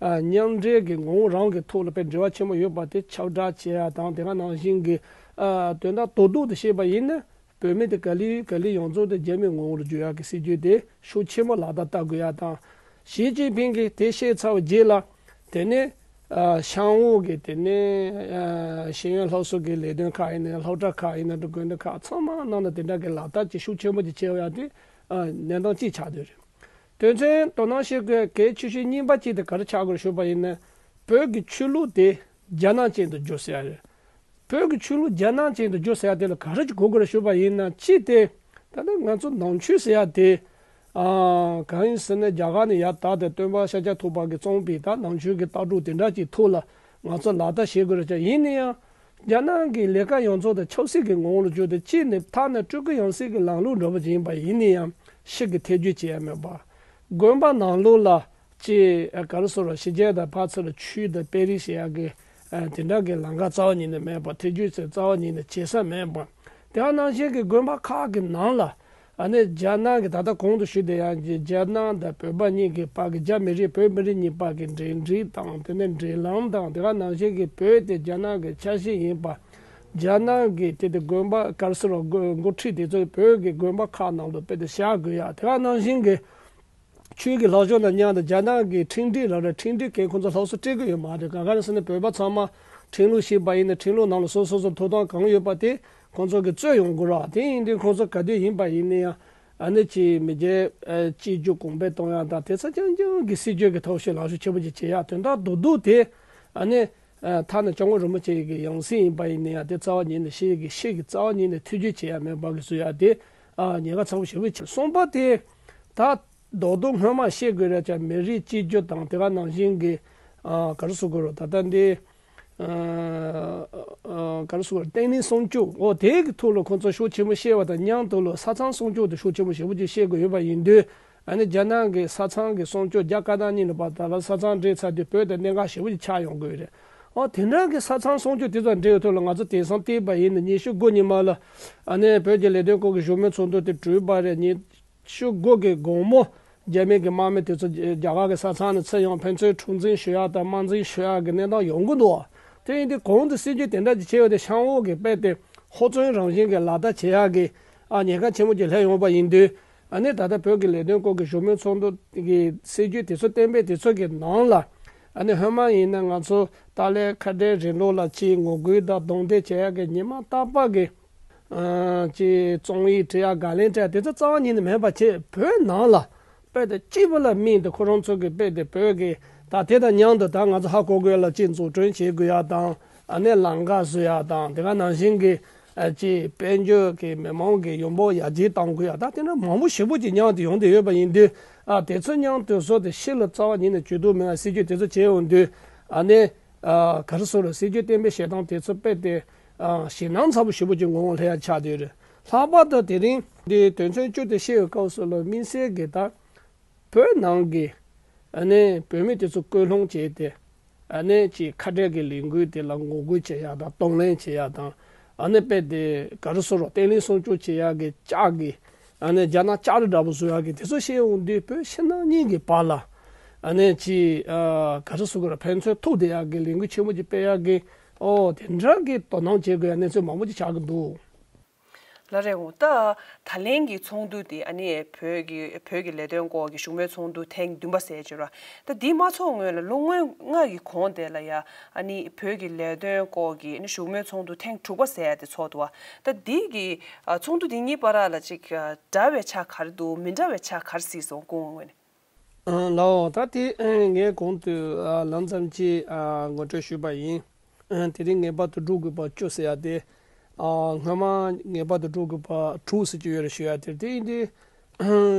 ཨ་མཉམ་འབྲེལ་གྱི་ངོ་བོ་རང་གི་ཐོག་ལ་དཔེ་འབྲེལ་བ་ཆེན་པོ་ཡོད་པ་དེ་ཁྱབ་བསྒྲགས་བྱེད་ཡག་དང་། དེ་ག་ནང་བཞིན་གྱི་ཨ་དོན་དག་རྡོག་རྡོག་ཏུ་བཤད་པ་ཡིན་ན། བོད་མི་དེ་ག་ལེ་ག་ལེ་ཡོངས་རྫོགས་དེ་རྒྱ་མིའི་ངོ་བོ་ལ་བསྒྱུར་ཡག་གི་སྲིད་ཇུས་དེ་ཤུགས་ཆེན་པོ་ལག་བསྟར་བསྟར་དགོས་ཡག་དང་། ཞི་ཅིན་ཕིང་གིས་དེ་བཤད་ཚར་བའི་རྗེས་ལ། དེ་ནས་ཨ་ཤང་ཝུའུ་གི་དེ་ནས་ཨ་ཤེས་ཡོན་སློབ་གསོ་གི་ལས་དོན་ཁག་ཡིན་ན། སློབ་གྲྭ་ཁག་ཡིན་ན། དགོན་སྡེ་ཁག་ཚང་མ་ནང་ལ་དེ་འདྲ་གི་ལག་བསྟར་གྱི་ཤུགས་ཆེན་པོ་ཅིག་བྱས་ཡོད་ཡག་དེ་ཨ་གནས་སྟངས་གཅིག་ཆགས་བསྡད་རེད། དོན་ཚན་དོ་སྣང་བྱེད་དགོས་གལ་ཆེ་ཤོས་གཉིས་པ་གཅིག་དེ་ག་རེ་ཆགས་དགོས་རེད་ཞུས་པ་ཡིན་ན། བོད་ཀྱི་ཆོས་ལུགས་དེ་རྒྱ་ནག་ཅན་དུ་བསྒྱུར་ཟེར་ཡག་རེད། བོད་ཀྱི་ཆོས་ལུགས་རྒྱ་ནག་ཅན་དུ་བསྒྱུར་ཟེར་ཡག་དེ་ལ་ག་རེ་ཅིག་དགོས་དགོས་རེད་ཞུས་པ་ཡིན་ན། གཅིག་དེ་ད་ལྟ་ང་ཚོ་ནང་ཆོས་ཟེར་ཡག་དེ་ཨ་གང་ཡིན་ཟེར་ན། རྒྱ་གར་ནས་ཡར་དར་ཏེ་སྟོན་པ་ཤཱཀྱ་ཐུབ་པ་གིས་བརྩམས་པའི་ད་ནང་ཆོས་ཀྱི་ལྟ་གྲུབ་དེ་འདྲ་ཅིག་ཐོག་ལ་ང་ཚོ་ལག་བསྟར་བྱེད་དགོས་རེད་ཀྱང་། ཡིན་ན་ཡང་རྒྱ་ནག་གི་ལས་ཀ་ཡོངས་རྫོགས་དེ་ཆབ་སྲིད་ཀྱི་ངོ་བོ་ལ་བསྒྱུར་ཏེ། གཅིག་ནས་མཐའ་ནས་སྤྲུལ་སྐུ་ཡང་སྲིད་ཀྱི་ལམ་ལུགས་འདྲ་པོ་ཅིག་ཡིན་པ་ཡིན་ན་ཡང་། ཕྱི་གི་ཐེ་བྱུས་བྱེད་ཡ་མེད་པ། དགོན་པ་ནང་ལོགས་ལ་ཅིག་ཨ་ག་རེ་ཟེར་རོ། ཕྱི་རྒྱལ་དང་ཕར་ཚུར་ལ་ཆོས་དང་སྤེལ་རེས་བྱེད་ཡག་གི་ཨ་དེ་འདྲ་གི་ལམ་ཁ་རྩ་བ་ཉིད་ནས་མེད་པ། ཐེ་བྱུས་ཟེར་རྩ་བ་ཉིད་ནས་བྱེད་ས་མེད་པ། དེ་ག་ནང་བཞིན་གྱི་དགོན་པ་ཁག་གི་ནང་ལ་ཨ་ནི་རྒྱ་ནག་གི་ད་ལྟ་གོང་དུ་ཞུས་དེ་ཡང་རྒྱ་ནག་དང་བོད་པ་གཉིས་ཀྱི་བར་གྱི། རྒྱ་མི་རིགས་བོད་མི་རིགས་གཉིས་བར་གྱི་འབྲེལ་འདྲིས་དང་། དེ་ནས་འབྲེལ་ལམ་དང་། དེ་ག་ནང་བཞིན་གྱི་བོད་དེ་རྒྱ་ནག་གི་ཆ་ཤས་ཡིན་པ། རྒྱ་ནག་གི་དེ་དེ་དགོན་པ་ག་རེ་ཟེར་རོ། འགོ་འགོ་ཁྲིད་དེ་ཚོ་བོད་ཀྱི་དགོན་པ་ཁག་ནང་དུ་དཔེ་དེ་བཞག་དགོས་ཡག་དེ་ག་ནང་བཞིན་གྱི་ཆོས་ཀྱི་ལག་ཤོག་དང་མཉམ་དུ་རྒྱ་ནག་གི་ཁྲིམས་སྒྲིག་ལབ་རེད། ཁྲིམས་སྒྲིག་གིས་ཁོང་ཚོ་སློབ་གསོ་སྤྲད་ཀྱི་ཡོད་མ་རེད། གང་ག་རེ་ཟེར་ན། བོད་པ་ཚང་མ་ཁྲིམས་ལུགས་ཤེས་པ་ཡིན་ན། ཁྲིམས་ལུགས་ནང་ལ་སོ་སོ་སོ་ཐོབ་ཐང་གང་ཡོད་པ་དེ་ཁོང་ཚོ་གིས་རྩོད་ཡོང་དགོས་ར། དེ་ཡིན་དུས་ཁོང་ཚོ་ག་དུས་ཡིན་པ་ཡིན་ན་ཡང་ཨ་ནི་ཅིག་མི་སྒེར་ཨ་གཅིག་གྱུར་གོང་འཕེལ་གཏོང་ཡག་དང་། དེ་ཚོ་རྐྱང་རྐྱང་གི་སྲིད་ཇུས་ཀྱི་ཐོག་ཤུགས་ལངས་ཤུགས་ཆེན་པོ་ཅིག་བྱེད་ཡག་དོན་དག་རྡོག་རྡོག་དེ་ཨ་ནི་ ཨ་ཐ་ན་སྐྱབས་མགོན་རིན་པོ་ཆེ་གི་ཡང་སྲིད་ཡིན་པ་ཡིན་ན་ཡང་དེ་རྩ་བ་ཉིད་ནས་ཤེས་ཀྱི་ཤེས་ཀྱི་རྩ་བ་ཉིད་ནས་ཐེ་བྱུས་བྱེད་ཡ་མེད་པ་གི་བཟོ་ཡ་དེ་ཨ་ཉེན་ཁ་ཚ་པོ་ཞེ་པོ་ཆེ། གསུམ་པ་དེ་ད་རྡོག་རྡོག་སྔོན་མ་བཤད་དགོས་རེད་ཀྱང་མི་རིགས་གཅིག་གྱུར་དང་དེ་ག་ནང་བཞིན་གྱི་ཨ་ག་རེ་ཟེར་དགོས་རེད། ད་ལྟ་འདི་ཨ་ཨ་ག་རེ་ཟེར་དགོས་རེད། བརྟན་ལྷིང་སྲུང་སྐྱོབ་འོ་དེ་གི་ཐོག་ལ་ཁོང་ཚོ་ཤུགས་ཆེན་པོ་བཤད་པ་དང་མཉམ་དུ་ལ་ས་མཚམས་སྲུང་སྐྱོབ་དེ་ཤུགས་ཆེན་པོ་ཞེ་པོ་ཅིག་བཤད་དགོས་ཡོད་པ་ཡིན་དུས། ཨ་ནི་རྒྱ་ནག་གི་ས་མཚམས་ཀྱི་སྲུང་སྐྱོབ་རྒྱ་དཀར་ནག་གཉིས་ནས་བར་དག་ལ་ས་མཚམས་འདྲེས་ཚར་དུས་བོད་དེ་གནད་འགག་ཞེ་པོ་ཅིག་ཆགས་ཡོང་གི་ཡོད་རེད། ཨོ་དེ་འདྲ་གི་ས་མཚམས་སྲུང་སྐྱོབ་དེ་ཚོ་འབྲེལ་ཡོད་ཐོག་ལ་ང་ཚོ་དེང་སང་བལྟས་པ་ཡིན་ན་ཉི་ཤུ་དགུ་ཉི་མ་ལ་ཨ་ནི་བོད་ཀྱི་ལས་དོན་སྐོར་གྱི་བཞུགས་མོལ་ཚོགས་འདུ་དེ་གྲུབ་པ་རེད། ཉི་ཤུ་དགུ་གི་དགོང་མོ་རྒྱ་མི་གི་དམག་མི་དེ་ཚོ་རྒྱ་གར་གི་ས་མཚམས་ནས་ཚུར་ཡོང་ཕན་ཚུན་འཁྲུག་འཛིང་ཞུ་ཡག་དང་དམག་འཛིང་ཞུ་ཡག་གི་གནས་སྟངས་ཡོང་གི་འདུག་དེ་ཡིན་དུས་གོང་དུ་སྲིད་ཇུས་དེ་འདྲ་ཅིག་བྱས་ཡོད་དེ་ཤང་འོག་གི་དཔེ་དེ་ཧོ་ཙོན་རང་བཞིན་གྱི་ལག་བསྟར་བྱེད་ཡག་གི་ཨ་ཉེན་ཁ་ཆེན་པོ་ཅིག་སླེབས་ཡོང་བ་ཡིན་དུས། ཨ་ནི་ད་ལྟ་བོད་ཀྱི་ལས་དོན་སྐོར་གྱི་བཞུགས་མོལ་ཚོགས་འདུ་གི་སྲིད་ཇུས་དེ་ཚོ་གཏན་འབེབས་དེ་ཚོ་གི་ནང་ལ་ཨ་ནི་སྔོན་མ་ཡིན་ན་ང་ཚོ་ཏཱ་ལའི་ཁ་བྲལ་རིང་ལུགས་ལ་ཅིག་ངོ་རྒོལ་དང་རྡུང་རྡེག་བྱེད་ཡག་གི་ཉི་མ་རྟག་པར་གྱི་ཨ་ཅིག་རྩོམ་ཡིག་བྲི་ཡག་དགག་ལན་སྤྲད་ཡག་དེ་ཚོ་རྩ་བ་ཉིད་ནས་མེད་པ་བྱས། བོད་ནང་ལ་དཔེ་དེ་གཅིག་པུ་ལ་དམིགས་ཏེ་ཁོ་རང་ཚོ་གི་དཔེ་དེ་བོད་ཀྱི་ད་དེ་དང་མཉམ་དུ་ད་ང་ཚོ་ཧ་གོ་དགོས་ལ་ཅིག་འཛུགས་སྐྲུན་བྱེད་དགོས་ཡག་དང་ཨ་ནི་ལམ་ཁ་བཟོ་ཡག་དང་དེ་ག་ནང་བཞིན་གྱི་ཨ་ཅིག་དཔལ་འབྱོར་གྱི་མི་མང་གི་ཡོང་འབབ་ཡར་རྒྱས་གཏང་དགོས་ཡག་ད་དེ་འདྲ་མང་པོ་ཞེ་པོ་ཅིག་མཉམ་དུ་ཡོང་བསྡད་ཡོད་པ་ཡིན་དུས། ཨ་དེ་ཚོ་མཉམ་དུ་བཟོ་དེ་ཕྱི་ལ་རྩ་བ་ཉིད་ནས་བརྗོད་དུ་མེད་པ་སྲིད་ཇུས་དེ་ཚོ་བྱས་ཡོང་དུས་ཨ་ནི་ཨ་ག་རེ་ཟེར་རེད། སྲིད་ཇུས་གཏན་འབེབས་བྱེད་སྟངས་དེ་ཚོ་དཔེ་དེ་ཨ་ཞེད་སྣང་ཚ་པོ་ཞེ་པོ་ཅིག་ངོ་བོ་སླེབས་ཡག་ཆགས་བསྡད་ཡོད་རེད། ལྷག་པར་དུ་དེ་རིང་འདི་དོན་ཚན་བཅུ་དེ་བཤད་པའི་སྐབས་སུ་ལ་དམིགས་བསལ་གྱི་ད་བོད་ནང་གི་ཨ་ནི་བོད་མི་དེ་ཚོ་སྐུལ་སློང་བྱས་ཏེ་ཨ་ནི་ཅིག་ཁ་བྲལ་གྱི་ལས་འགུལ་དེ་ལ་ངོ་རྒོལ་བྱེད་ཡག་དང་གདོང་ལེན་བྱེད་ཡག་དང་ཨ་ནི་དཔེ་དེ་ག་རེ་ཟེར་རོ། བརྟན་ལྷིང་སྲུང་སྐྱོབ་བྱེད་ཡག་གི་ལྕགས་ཀྱི་ཨ་ནི་རྒྱ་ནག་ལྕགས་རི་འདྲ་པོ་བཟོ་ཡག་གི་དེ་ཚོ་བཤད་ཡོང་དུས་བོད་ཕྱི་ནང་གཉིས་ཀྱི་བར་ལ་ཨ་ནི་ཅིག་ཨ་ག་རེ་ཟེར་དགོས་རེད། ཕན་ཚུན་ཐུག་བསྡད་ཡག་གི་ལས་འགུལ་ཆེན་པོ་ཅིག་སྤེལ་ཡག་གི་ཨོ་དེ་འདྲ་གི་དོ་སྣང་བྱེད་དགོས་ཡག་གནས་ཚུལ་མང་པོ་ཅིག་ཆགས་ཀྱི་འདུག་ལགས་རེད། འོ་ད་ད་ལན་གྱི་ཚོགས་འདུ་དེ་ཨ་ནི་བོད་ཀྱི་བོད་ཀྱི་ལས་དོན་སྐོར་གྱི་བཞུགས་མོལ་ཚོགས་འདུ་ཐེངས་བདུན་པ་ཟེར་གྱི་ར། ད་འདི་མ་ཚོགས་སྔོན་ལ་ལོ་ངོ་ལྔ་གི་གོང་དེ་ལ་ཡ་ཨ་ནི་བོད་ཀྱི་ལས་དོན་སྐོར་གྱི་ཨ་ནི་བཞུགས་མོལ་ཚོགས་འདུ་ཐེངས་དྲུག་པ་ཟེར་ཡ་དེ་ཚོགས་འདུག་བ། ད་འདི་གི་ཨ་ཚོགས་འདུ་དེ་གཉིས་བར་ལ་ཅིག་ཨ་འདྲ་བའི་ཆ་ག་རེ་འདུག་མི་འདྲ་བའི་ཆ་ག་རེ་གཟིགས་སོང་སྐུ་ངོ་ངོས་ནས། ཨ་ལགས། ད་དེ་ཨ་ངས་གོང་དུ་ཨ་ལམ་ཙམ་ཅིག་ཨ་ངོ་སྤྲོད་ཞུས་པ་ཡིན། ཨ་དེ་རིང་ངེས་པར་དུ་སྒྲུབ་དགོས་པ་བཅུ་ཟེར་ཡ་དེ། ཨ་སྔོན་མ་ངེས་པར་དུ་སྒྲུབ་དགོས་པ་དྲུག་ཟེར་གྱི་ཡོད་རེད་ཞུ་ཡ་དེ་རེད། དེ་ཡིན་དུས་ཨ་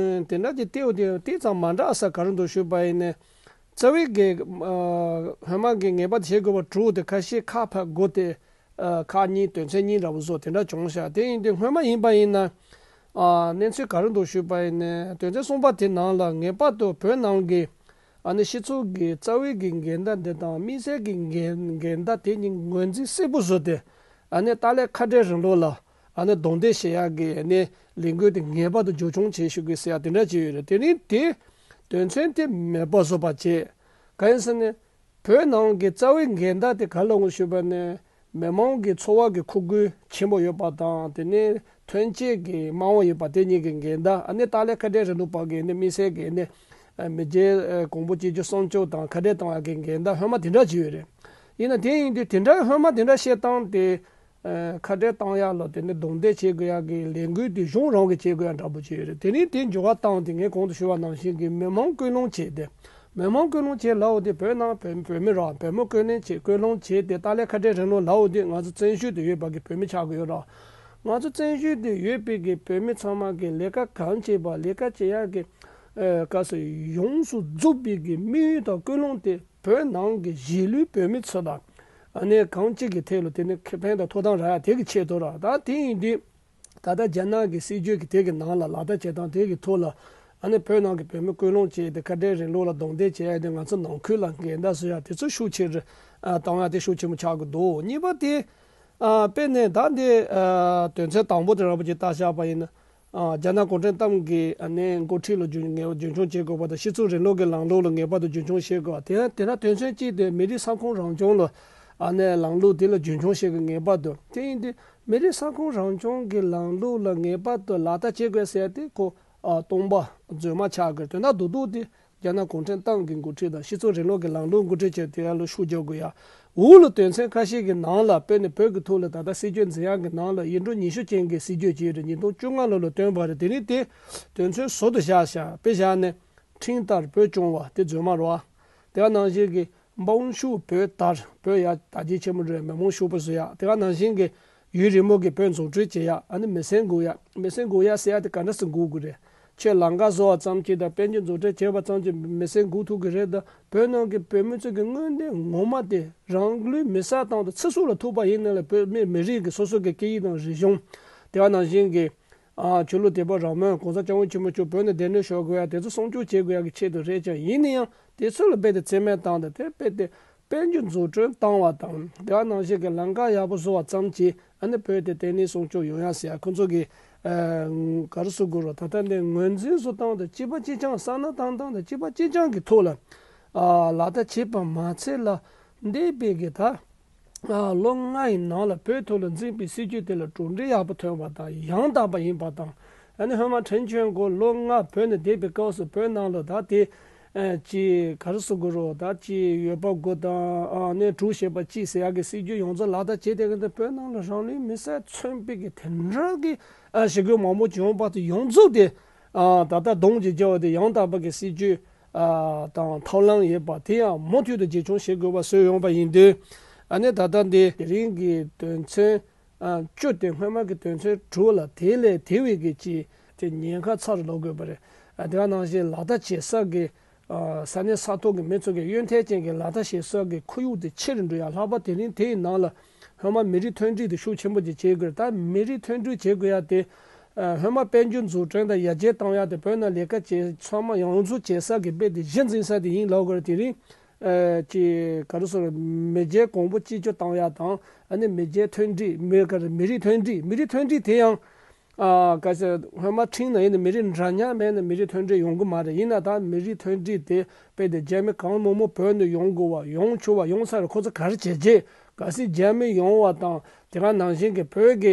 དེ་འདྲ་ཅིག་བལྟས་འོ་དེ་དེ་ཙམ་མ་འདྲ་ས་ག་རེ་འདུག་ཞུས་པ་ཡིན་ན། རྩ་བའི་གི་ཨ་སྔོན་མ་གི་ངེས་པར་དུ་བྱེད་དགོས་པ་དྲུག་དེ་ཁ་ཤས་ཁག་ཕར་དགོས་ཏེ། ཨ་ཁག་གཉིས་དོན་ཚན་གཉིས་འདྲ་པོ་བཟོ་དེ་འདྲ་བྱུང་ཤག་དེ་ཡིན་དུས་སྔོན་མ་ཡིན་པ་ཡིན་ན། ཨ་གནས་ཚུལ་ག་རེ་འདུག་ཞུས་པ་ཡིན་ན་དོན་ཚན་གསུམ་པ་དེ་ནང་ལ་ངེས་པར་དུ་བོད་ནང་གི་ཨ་ནི་སྤྱི་ཚོགས་ཀྱི་རྩ་བའི་གི་འགལ་ཟླ་འདི་དང་དམིགས་བསལ་གྱི་འགལ་འགལ་ཟླ་དེ་གཉིས་ངོས་འཛིན་གསལ་པོ་བཟོས་ཏེ་ཨ་ནི་ཏཱ་ལའི་ཁ་བྲལ་རིང་ལུགས་ལ་ཨ་ནི་རྡུང་རྡེག་བྱེད་ཡག་གི་ཨ་ནི་ལས་འགུལ་དེ་ངེས་པར་དུ་མཇུག་སྐྱོང་བྱེད་ཤོག་གི་ཟེར་ཡག་དེ་འདྲ་བྱས་ཡོད་རེད། དེ་རིང་དེ་དོན་ཚན་དེ་མེད་པ་བཟོ་བ་བྱས། གང་ཡིན་ཟེར་ན། བོད་ནང་གི་རྩ་བའི་འགལ་ཟླ་དེ་ག་ལ་ངོ་ཞུས་པ་ནས་མི་མང་གི་འཚོ་བ་གི་མཁོ་དགོས་ཆེན་པོ་ཡོད་པ་དང་དེ་ནས་ཐོན་སྐྱེད་ཀྱི་མ་འོངས་ཡོད་པ་དེ་གཉིས་ཀྱི་འགལ་ཟླ་ཨ་ནི་ཏཱ་ལའི་ཁ་བྲལ་རིང་ལུགས་པ་གི་ནི་དམིགས་བསལ་གྱི་ནི་མི་སེར་གྱི་ནི་མི་རྒྱའི་གོང་བུ་གཅིག་གྱུར་སྲུང་སྐྱོབ་དང་ཁ་བྲལ་གཏོང་ཡག་གི་འགལ་ཟླ་ཧོན་མ་དེ་འདྲ་ཅིག་ཡོད་རེད། ཡིན་ན་དེ་ཡིན་དུས་དེ་འདྲ་ཧོན་མ་དེ་འདྲ་བཤད་སྟངས་དེ། ཁ་བྲལ་བཏང་ཡག་ལ་དེ་ནི་རྡུང་རྡེག་བྱེད་དགོས་ཡག་གི་ལས་འགུལ་དེ་གཞུང་རང་གིས་བྱེད་དགོས་ཡག་འདྲ་པོ་ཅིག་ཡོད་རེད། དེ་ནི་དེ་འགྱུར་བ་བཏང་སྟེ་ངས་གོང་དུ་ཞུས་པ་ནང་བཞིན་གྱི་མི་མང་སྐུལ་སློང་བྱས་ཏེ། མི་མང་སྐུལ་སློང་བྱས་ལབ་འོ་དེ་བོད་ནང་བོད་བོད་མི་ར་བོད་མི་སྐུལ་སློང་བྱས་སྐུལ་སློང་བྱས་ཏེ་ཏཱ་ལའི་ཁ་བྲལ་རིང་ལུགས་ལབ་འོ་དེ་ང་ཚོ་བཙན་བྱོལ་དུ་ཡོད་པ་གི་བོད་མི་ཆགས་ཀྱི་ཡོད་ར། ང་ཚོ་བཙན་བྱོལ་དུ་ཡོད་པའི་གི་བོད་མི་ཚང་མ་གི་ལས་ཀ་གང་བྱེད་པ་ལས་ཀ་བྱེད་ཡག་གི་སྐབས་སུ་ཡོངས་སུ་རྫོགས་པའི་གི་དམིགས་ཡུལ་དང་ཀུན་སློང་དེ། བོད་ནང་གི་གཞིས་ལུས་བོད་མི་ཚོ་དང་ཨ་ནི་གང་ཅིག་གི་ཐད་ལ་དེ་ནི་ཁེ་ཕན་དང་ཐོབ་ཐང་རག་ཡ་དེ་གི་ཆེད་དུ་ར། ད་དེ་ཡིན་དུས་ད་ལྟ་རྒྱ་ནག་གི་སྲིད་ཇུས་ཀྱི་དེ་གི་ནང་ལ་ལག་བསྟར་བྱེད་སྟངས་དེ་གི་ཐོག་ལ་ཨ་ནི་བོད་ནང་གི་བོད་མི་སྐུལ་སློང་བྱས་ཏེ་ཁ་བྲལ་རིང་ལུགས་ལ་རྡུང་རྡེག་བྱེད་ཡ་དེ་ང་ཚོ་ནང་ཁུལ་ལ་འགལ་ཟླ་བཟོ་ཡ་དེ་ཚོ་ཤུགས་ཆེ་རུ་ཨ་བཏང་ཡ་དེ་ཤུགས་ཆེན་པོ་ཆགས་ཀྱི་འདུག་གཉིས་པ་དེ་ཨ་དཔེར་ན་ད་འདི་ཨ་དོན་ཚན་དང་པོ་དེ་འདྲ་པོ་ཅིག་བལྟ་བཞག་པ་ཡིན་ན། ཨ་རྒྱ་ནག་གུང་ཁྲན་ཏང་གི་ཨ་ནི་འགོ་ཁྲིད་ལ་རྒྱུན་ངེས་རྒྱུན་འཁྱོངས་བྱེད་དགོས་པ་དང་སྤྱི་ཚོགས་རིང་ལུགས་ཀྱི་ལམ་ལུགས་ལ་ངེས་པར་དུ་རྒྱུན་འཁྱོངས་བྱེད་དགོས་པ་དེ་དེ་ན་དོན་ཚན་གཅིག་དེ་མི་རིགས་ས་ཁོངས་རང་སྐྱོང་ལ་ཨ་ནི་ལམ་ལུགས་དེ་ལ་རྒྱུན་འཁྱོངས་བྱེད་དགོས་ངེས་པར་དུ་དེ་ཡིན་དུས་མི་རིགས་ས་ཁོངས་རང་སྐྱོང་གི་ལམ་ལུགས་ལ་ངེས་པར་དུ་ལག་བསྟར་བྱེད་དགོས་ཟེར་དེ་ཁོ་ཨ་སྟོང་པ་རྫུན་མ་ཆགས་དགོས་དོན་དག་རྡོག་རྡོག་དེ། རྒྱ་ནག་གུང་ཁྲན་ཏང་གི་འགོ་ཁྲིད་དང་སྤྱི་ཚོགས་རིང་ལུགས་ཀྱི་ལམ་ལུགས་འགོ་ཁྲིད་བྱས་དེ་ཡང་ལ་ཤུགས་རྒྱག་དགོས་ཡ། འོག་ལ་དོན་ཚན་ཁ་ཤས་ཀྱི་ནང་ལ་དཔེར་ན་བོད་ཀྱི་ཐོག་ལ་ད་ལྟ་སྲིད་ཇུས་འཛིན་ཡག་གི་ནང་ལ་ཡིག་འབྲུ་ཉི་ཤུ་ཅན་གྱི་སྲིད་ཇུས་ཅིག་རེད། ཉིས་སྟོང་བཅོ་ལྔ་ལོ་ལ་བཏོན་པ་རེད། དེ་ནི་དེ་དོན་ཚན་ཟུར་དུ་བཞག་བཞག་དཔེ་བཞག་ནས་ཁྲིམས་ལྟར་བོད་སྐྱོང་བ་དེ་རྫུན་མ་རེད་བ། དེ་ག་ནང་བཞིན་གྱི་ དབང་ཕྱུག་བོད་དར། བོད་ཡ་དར་རྒྱས་ཆེན་མོ་འགྲོ་ཡ། མི་མང་ཤོག་བུ་བཟོ་ཡ། དེ་ག་ནང་བཞིན་གྱི་ཡུན་རིང་མོ་གི་བོད་འཛུགས་སྐྲུན་བྱེད་ཡ། ཨ་ནི་མི་སེར་འགུག་ཡ། མི་སེར་འགུག་ཡ་ཟེར་ཡ་དེ་ག་འདྲ་སེ་འགུག་དགོས་རེད། ཁྱོད་ལམ་ཁ་བཟོ་བ་ཙམ་གྱིས་དང་དཔལ་འབྱོར་འཛུགས་སྐྲུན་བྱས་པ་ཙམ་གྱིས་མི་སེར་འགུག་ཐུབ་ཀྱི་རེད་དང་། བོད་ནང་གི་བོད་མི་ཚོ་གི་དངོས་གནས་ངོ་མ་དེ་རང་ལུས་མེ་སྲེག་བཏང་དང་ཚེ་སྲོག་ལ་ཐུག་པ་ཡིན་ན་ལ། བོད་མི་མི་རིགས་ཀྱི་སོ་སོ་གི་སྐད་ཡིག་དང་རིག་གཞུང་། དེ་ག་ནང་བཞིན་གྱི་ཨ་ཆོས་ལུགས་དད་པ་རང་མོས། གོང་ས་སྐྱབས་མགོན་ཆེན་པོ་མཆོག་བོད་ནས་འདས་གྲོངས་ཤོར་དགོས་ཡ་དེ་ཚོ་སྲུང་སྐྱོབ་བྱེད་དགོས་ཡ་གི་ཆེད་དུ་རེད་ཀྱང་། ཡིན་ན་ཡང་དེ་ཚོ་ལ་རྦད་དེ་རྩིས་མེད་བཏང་སྟེ། དེ་རྦད་དེ་དཔལ་འབྱོར་འཛུགས་སྐྲུན་བཏང་བ་དང་། དེ་ག་ནང་བཞིན་གྱི་ལམ་ཁ་ཡག་པོ་བཟོ་བ་ཙམ་གྱིས་ཨ་ནི་བོད་དེ་བརྟན་ལྷིང་སྲུང་སྐྱོབ་ཡོང་ཡ་ཟེར་ཡ། ཁོ་ཚོ་གི་ཨ་ག་རེ་ཟེར་དགོས་རེད། ད་ལྟ་འདི་ངོས་འཛིན་བཟོ་སྟངས་དང་། གཅིག་པ་གཅིག་རྐྱང་བསམ་བློ་བཏང་སྟངས་དང་། གཅིག་པ་གཅིག་རྐྱང་གི་ཐོག་ལ་ཨ་ལག་བསྟར་བྱས་པ་མ་ཚད་ལ། འདས་པའི་གི་ད་ཨ་ལོ་ལྔ་ཡི་ནང་ལ་བོད་ཐོག་ལ་འཛིན་པའི་སྲིད་ཇུས་དེ་ལ་གྲུབ་འབྲས་ཡག་པོ་ཐོན་པ་དང་། ཡང་དག་པ་ཡིན་པ་དང་། ཨ་ནི་སྔོན་མ་ཁྲིན་ཆོན་གོ་ལོ་ལྔ་བོད་ནས་བསྡད་པའི་སྐབས་སུ་བོད་ནང་ལ་ད་དེ་ཨ་ཅི་ག་རེ་ཟེར་དགོས་རེད། ད་ཅི་ཡོད་པ་དགུ་དང་ཨ་ནི་དྲུག་ཞེས་པ་གཅིག་ཟེར་ཡག་གི་སྲིད་ཇུས་ཡོངས་རྫོགས་ལག་བསྟར་བྱས་ཏེ། གི་དེ་བོད་ནང་ལ་རང་ལུས་མེ་སྲེག་མཚོན་པའི་གི་དེ་འདྲ་གི་ཨ་ཞི་རྒོལ་མང་པོ་བྱུང་བ་དེ་ཡོངས་རྫོགས་དེ་ཨ་ད་ལྟ་གདོང་གི་རྒྱལ་བ་དེ་ཡང་དག་པ་གི་སྲིད་ཇུས་ཨ་དང་ཐབས་ལམ་ཡོད་པ་དེ་ཡང་མུ་མཐུད་དུ་རྒྱུན་འཁྱོངས་བྱེད་དགོས་པ་བཟོས་ཡོང་བ་ཡིན་དུས། ཨ་ནི་ད་ལྟ་འདི་དེ་རིང་གི་དོན་ཚན་ཨ་བཅུ་དེ་སྔོན་མ་གི་དོན་ཚན་དྲུག་ལ་དེ་ལས་དེ་བས་ཀྱི་ཅིག་དེ་ཉེན་ཁ་ཚ་རུ་ལོག་དགོས་པ་རེད། ཨ་དེ་ག་ནང་བཞིན་ལག་བསྟར་བྱེད་ས་གི་ཨ་ས་གནས་ས་ཐོག་གི་མི་ཚོ་གི་ཡོན་ཏན་ཅན་གྱི་ལག་བསྟར་བྱེད་ས་གི་ཁོར་ཡུག་དེ་ཆེ་རུ་འགྲོ་ཡ། ལྷག་པར་དེ་རིང་དེའི་ནང་ལ་སྔོན་མ་མི་རིགས་མཐུན་སྒྲིལ་དེ་ཤུགས་ཆེན་པོ་ཅིག་བྱེད་དགོས་རེད། ད་མི་རིགས་མཐུན་སྒྲིལ་བྱེད་དགོས་ཡ་དེ་ཨ་སྔོན་མ་དཔལ་འབྱོར་འཛུགས་སྐྲུན་དང་ཡར་རྒྱས་བཏང་ཡ་དེ། བོད་ནང་ལས་ཀ་བྱེད་ཚང་མ་ཡོངས་རྫོགས་བྱེད་ས་གི་དཔེ་དེ་གཞི་འཛིན་ས་དེ་ཡིན་ལབ་དགོས་རེད། དེ་རིང་ཨ་ཅིག་ག་རེ་ཟེར། མེས་རྒྱལ་གོང་བུ་གཅིག་གྱུར་བཏང་ཡ་དང་། ཨ་ནི་མེས་རྒྱལ་མཐུན་སྒྲིལ། མི་ག་རེ་མི་རིགས་མཐུན་སྒྲིལ། མི་རིགས་མཐུན་སྒྲིལ་དེ་ཡང་ཨ་ག་ཟེར། སྔོན་མ་ཁྲིམས་ནང་ཡིན་ན་མི་རིགས་འདྲ་མཉམ་མེད་ན་མི་རིགས་མཐུན་སྒྲིལ་ཡོང་གི་མ་རེད། ཡིན་ན་ད་མི་རིགས་མཐུན་སྒྲིལ་དེ་དཔེ་དེ་རྒྱ་མི་གང་མང་མང་བོད་ནས་ཡོང་དགོས་པ། ཡོང་ཆོག་པ། ཡོང་ས་རེད། ཁོ་ཚོ་ག་རེ་བྱས་རྗེས་གལ་སྲིད་རྒྱ་མི་ཡོང་བ་དང་། དེ་ག་ནང་བཞིན་གྱི་བོད་ཀྱི་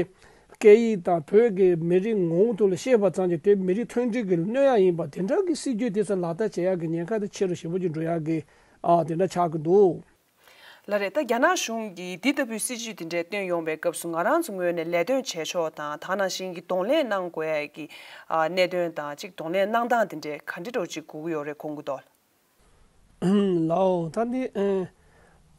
སྐད་ཡིག་དང་བོད་ཀྱི་མི་རིགས་ངོ་བོ་ཐོག་ལ་ཤེས་པ་ཙམ་གྱིས་དེ་མི་རིགས་མཐུན་སྒྲིལ་གྱི་གནོད་ཡ་ཡིན་པ། དེ་འདྲ་གི་སྲིད་ཇུས་དེ་ཚོ་ལག་བསྟར་བྱེད་ཡ་གི་ཉེན་ཁ་དེ་ཆེ་རུ་ཞེ་པོ་ཅིག་འགྲོ་ཡ་གི་ཨ་དེ་འདྲ་ཆགས་ཀྱི་འདུག། ལགས་རེད། ད་རྒྱ་ནག་གཞུང་གིས་འདི་ལྟ་བུའི་སྲིད་ཇུས་དེ་འདྲ་བཏོན་ཡོང་བའི་སྐབས་སུ། ང་རང་ཚོ་ངོས་ནས་ལས་དོན་བྱེད་ཕྱོགས་དང་། དེ་ནང་བཞིན་གྱི་གདོང་ལེན་གནང་དགོས་ཡ་གི་ཨ་གནད་དོན་དང་། གཅིག་གདོང་ལེན་གནང་སྟངས་དེ་འདྲ་ག་འདྲ་འདྲ་བོ་ཅིག་དགོས་ཀྱི་ཡོད་རེད་དགོངས་ཀྱི་འདུག། ལའོ། ད་འདི་ཨ་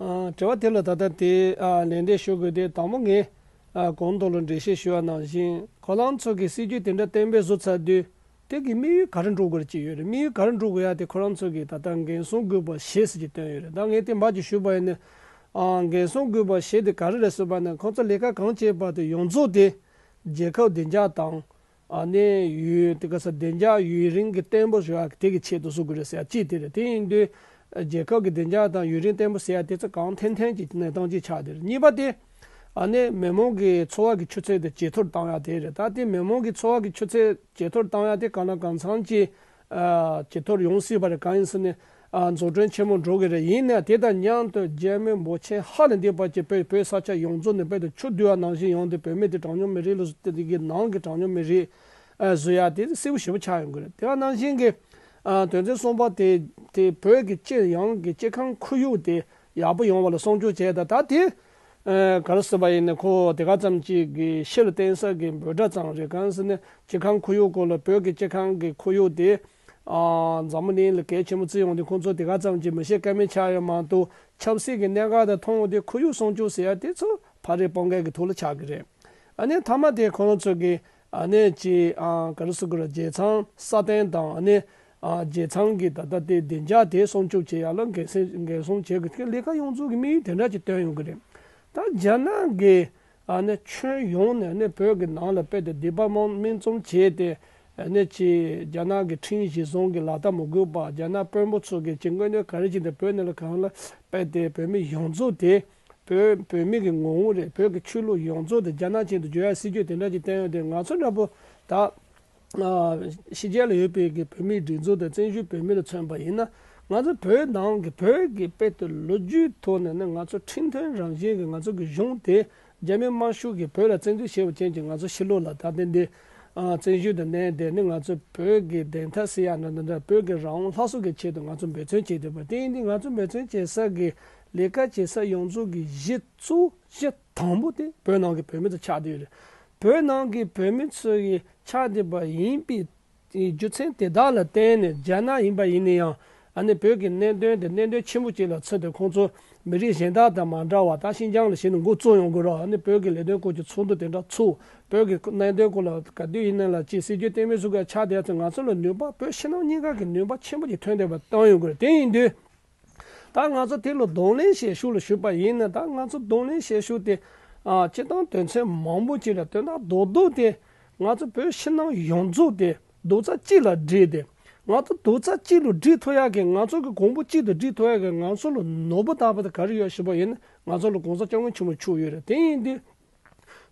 ཨ་དྲི་བ་དེ་ལ་ད་ལྟ་དེ་ཨ་ལན་འདེབས་ཞུ་དགོས་དེ། དང་པོ་ངས་ཨ་གོང་དུ་ལ་འགྲེལ་བཤད་ཞུ་བ་ནང་བཞིན། ཁོ་རང་ཚོ་གིས་སྲིད་ཇུས་དེ་འདྲ་གཏན་འབེབས་བཟོ་ཚར་དུས་དེ་གི་དམིགས་ཡུལ་ག་རེ་འགྲོ་དགོས་རེད་ཅིག་ཡོད་རེད། དམིགས་ཡུལ་ག་རེ་འགྲོ་དགོས་ཡ་དེ་ཁོ་རང་ཚོ་གིས་ད་ལྟ་འགན་སྲུང་དགོས་པ་བཞི་ཟེར་གྱི་བཏོན་ཡོད་རེད། ད་ངས་དེ་མར་ཅིག་ཞུས་པ་ཡིན་ན། ཨ་འགན་སྲུང་དགོས་པ་བཞི་དེ་ག་རེ་རེད་ཟེར་བ་ན། ཁོང་ཚོ་ལས་ཀ་གང་བྱེད་པ་དེ་ཡོངས་རྫོགས་དེ་རྒྱལ་ཁབ་བདེ་འཇགས་དང་། ཨ་ནི་ཡུན་དེ་ག་ས་བདེ་འཇགས་ཡུན་རིང་གི་བརྟན་པོ་བཟོ་ཡག་དེ་གི་ཆེད་དུ་བཟོ་དགོས་རེད་ཟེར་ཡ་གཅིག་དེ་རེད། དེ་ཡིན་དུས་རྒྱལ་ཁབ་ཀྱི་བདེ་འཇགས་དང་ཡུན་རིང་བརྟན་པོ་ཟེར་ཡ་དེ་ཚོ་གང་ཐན་ཐན་གྱི་གནས་སྟངས་གཅིག་ཆགས་དེ་རེད། གཉིས་པ་དེ་ཨ་ནི་མི་མང་གི་འཚོ་བ་གི་ཆུ་ཚད་དེ་ཇེ་མཐོར་བཏང་ཡ་དེ་རེད། ད་དེ་མི་མང་གི་འཚོ་བ་གི་ཆུ་ཚད་ཇེ་མཐོར་བཏང་ཡ་དེ་གང་ལ་གང་འཚམ་གྱི་ཨ་ཇེ་མཐོར་ཡོང་སྲིད་པ་རེད། གང་ཡིན་ཟེར་ན། ཨ་འཛུགས་སྐྲུན་ཆེན་མོ་འགྲོ་གི་རེད། ཡིན་ནའང་དེ་དང་མཉམ་དུ་རྒྱ་མི་འབོར་ཆེན་ཧ་ལས་འདི་བར་གྱི་བོད་བོད་ས་ཆ་ཡོངས་རྫོགས་ནས་རྦད་དེ་ཆུ་བསྡུ་བ་ནང་བཞིན་ཡོང་སྟེ། བོད་མི་དེ་གྲངས་ཉུང་མི་རིགས་ལ་བཟོ་སྟེ། དེ་གི་ནང་གི་གྲངས་ཉུང་མི་རིགས་ཨ་བཟོ་ཡ་དེ་གསལ་པོ་ཞེ་པོ་ཆགས་ཡོང་གི་རེད། དེ་ག་ནང་བཞིན་གྱི་ཨ་དོན་ཚན་གསུམ་པ་དེ་དེ་བོད་ཀྱི་སྤྱི་ཡོངས་ཀྱི་སྤྱི་ཁང་ཁོར་ཡུག་དེ་ཡག་པོ་ཡོང་བ་ལ་སྲུང་སྐྱོབ་བྱས། ད་ད་དེ་ཨ་ག་རེ་ཟེར་བ་ཡིན་ན། ཁོ་དེ་ག་ཙམ་ཅིག་གི་ཕྱི་ལ་བསྟན་ས་གི་འབོད་སྒྲ་ཙམ་རེད། གང་ཟེར་ན་སྤྱི་ཁང་ཁོར་ཡུག་སྐོར་ལ། བོད་ཀྱི་སྤྱི་ཁང་གི་ཁོར་ཡུག་དེ། ཨ་འཛམ་བུ་གླིང་ལ་གལ་ཆེན་པོ་བརྩི་ཡོང་དུས། ཁོང་ཚོ་དེ་ག་ཙམ་གྱིས་མི་ཤེས་ཀ་མེད་ཆགས་ཡོད་མ་གཏོགས། ཆབ་སྲིད་ཀྱི་གནད་འགག་དང་མཐོང་ཡོང་དུས་ཁོར་ཡུག་སྲུང་སྐྱོབ་ཟེར་ཡ་དེ་ཚོ་ཕ་རེ་སྤོང་མཁན་གྱི་ཐོག་ལ་ཆགས་ཀྱི་རེད། ཨ་ནི་མཐའ་མ་དེ་ཁོ་རང་ཚོ་གིས་ཨ་ནི་ཅི་ཨ་ག་རེ་ཟེར་དགོས་རེད། རྒྱལ་ཚང་སྲ་བརྟན་དང་། ཨ་ནི་ཨ་རྒྱལ་ཚང་གི་ད་ལྟ་དེ་བདེ་འཇགས་དེ་སྲུང་སྐྱོབ་བྱེད་ཡ་ལ་འགན་སེམས་འགན་སྲུང་བྱེད་དགོས། དེ་ལས་ཀ་ཡོངས་རྫོགས་ཀྱི་དམིགས་ཡུལ་དེ་འདྲ་ཅིག་བཏོན་ཡོང་གི་རེད། ད་རྒྱ་ནག་གི་ཨ་ནི་ཁྱོན་ཡོངས་ནས་ནི་བོད་ཀྱི་ནང་ལ་རྦད་དེ་སྡིག་པ་དམག་མི་འཛོམས་བྱས་ཏེ། ཨ་ནི་ཅི་རྒྱ་ནག་གི་ཁྲིམས་གཞི་བཟུང་གི་ལག་བསྟར་མ་དགོས་པ། རྒྱ་ནག་དཔོན་པོ་ཚོ་གི་ཅི་དངོས་གནས་ག་རེ་བྱས་ཏེ་བོད་ནང་ལ་གང་ལ་རྦད་དེ་བོད་མི་ཡོངས་རྫོགས་དེ། བོད་བོད་མི་གི་ངོ་བོ་རེད། བོད་ཀྱི་ཆོས་ལུགས་ཡོངས་རྫོགས་དེ་རྒྱ་ནག་ཅན་དུ་བསྒྱུར་ཡ་སྲིད་ཇུས་དེ་འདྲ་ཅིག་བཏོན་ཡོད་དེ། ང་ཚོ་འདྲ་པོ་ད། ཨ་ཕྱི་རྒྱལ་ལ་ཡོད་པའི་གི་བོད་མིའི་སྒྲིག་འཛུགས་དང་བཙན་བྱོལ་བོད་མི་ལ་མཚོན་པ་ཡིན་ན། ང་ཚོ་བོད་ནང་གི་བོད་ཀྱི་དཔེ་དེ་ལོ་རྒྱུས་ཐོག་ནས་ནི་ང་ཚོ་ཁྲིམས་མཐུན་རང་བཞིན་གྱི་ང་ཚོ་གི་གཞུང་དེ་རྒྱ་མི་དམར་ཤོག་གིས་བོད་ལ་བཙན་འཛུལ་བྱས་པ་ཅན་གྱི་ང་ཚོ་ཕྱི་ལོགས་ལ་ད་ལྟ་འདི་ཨ་བཙན་བྱོལ་དུ་གནས་བསྡད་ནི་ང་ཚོ་བོད་ཀྱི་བདེན་མཐའ་གསལ་ཡ་ན་འདི་འདྲ། བོད་ཀྱི་རང་དབང་སླར་གསོ་གི་ཆེད་དུ་ང་ཚོ་འབད་བརྩོན་བྱས་བསྡད་པ། དེ་ཡིན་དུས་ང་ཚོ་འབད་བརྩོན་བྱེད་ས་གི་ལས་ཀ་བྱེད་ས་ཡོངས་རྫོགས་ཀྱི་གཞི་གཙོ་བོ་གཞི་དང་པོ་དེ་བོད་ནང་གི་བོད་མི་ཚོ་ཆགས་བསྡད་ཡོད་རེད། བོད་ནང་གི་བོད་མི་ཚོ་ཡི་ཆགས་བསྡད་པ་ཡིན་པའི་རྒྱུ་མཚན་དེ་དག་ལ་བརྟེན་ནས། རྒྱ་ནག་ཡིན་པ་ཡིན་ན་ཡང་ ཨ་ནི་བོད་ཀྱི་གནད་དོན་དེ་གནད་དོན་ཆེན་པོ་ཅིག་ལ་མཚོན་ཏེ་ཁོང་ཚོ་མི་རིགས་གཞན་དག་དང་མ་འདྲ་བ་ད་ཤིན་ཅང་ལ་གཞི་ནས་འགོ་བཙུགས་ཡོང་དགོས་ར། ཨ་ནི་བོད་ཀྱི་ལས་དོན་སྐོར་གྱི་ཚོགས་འདུ་དེ་འདྲ་ཚུགས། བོད་ཀྱི་གནད་དོན་སྐོར་ལ་ག་དུས་ཡིན་ན་ལ་ཅིག་སྲིད་ཇུས་གཏན་འབེབས་སུ་ག་ཆགས་བསྡད་ཚེ་ང་ཚོ་ལ་ནུས་པ་བོད་ཕྱི་ནང་གཉིས་ཀ་གི་ནུས་པ་ཆེན་པོ་ཅིག་ཐོན་བསྡད་པ་བཏང་ཡོང་དགོས་རེད། དེ་ཡིན་དུས། ད་ང་ཚོ་དེ་ལ་གདོང་ལེན་བྱེད་ཤུགས་ལ་ཞུགས་པ་ཡིན་ན། ད་ང་ཚོ་གདོང་ལེན་བྱེད་ཤུགས་དེ་ཨ་སྤྱིར་བཏང་དོན་ཚན་མང་པོ་ཅིག་ལ་དོན་དག་རྡོག་རྡོག་དེ་ང་ཚོ་བོད་ཕྱི་ནང་ཡོངས་རྫོགས་དེ་རྡོག་རྩ་གཅིག་ལ་སྒྲིལ་ཏེ། ང་ཚོ་རྡོག་རྩ་གཅིག་ལ་སྒྲིལ་ཐུབ་ཡག་གི། ང་ཚོ་གི་གོང་བུ་གཅིག་ཏུ་སྒྲིལ་ཐུབ་ཡག་གི་ང་ཚོ་ལ་ནོར་བུ་ལྟ་བུ་དེ་ག་རེ་ཡོད་ཞུས་པ་ཡིན་ན། ང་ཚོ་ལ་གོང་ས་སྐྱབས་མགོན་ཆེན་པོ་མཆོག་ཡོད་རེད། དེ་ཡིན་དུས།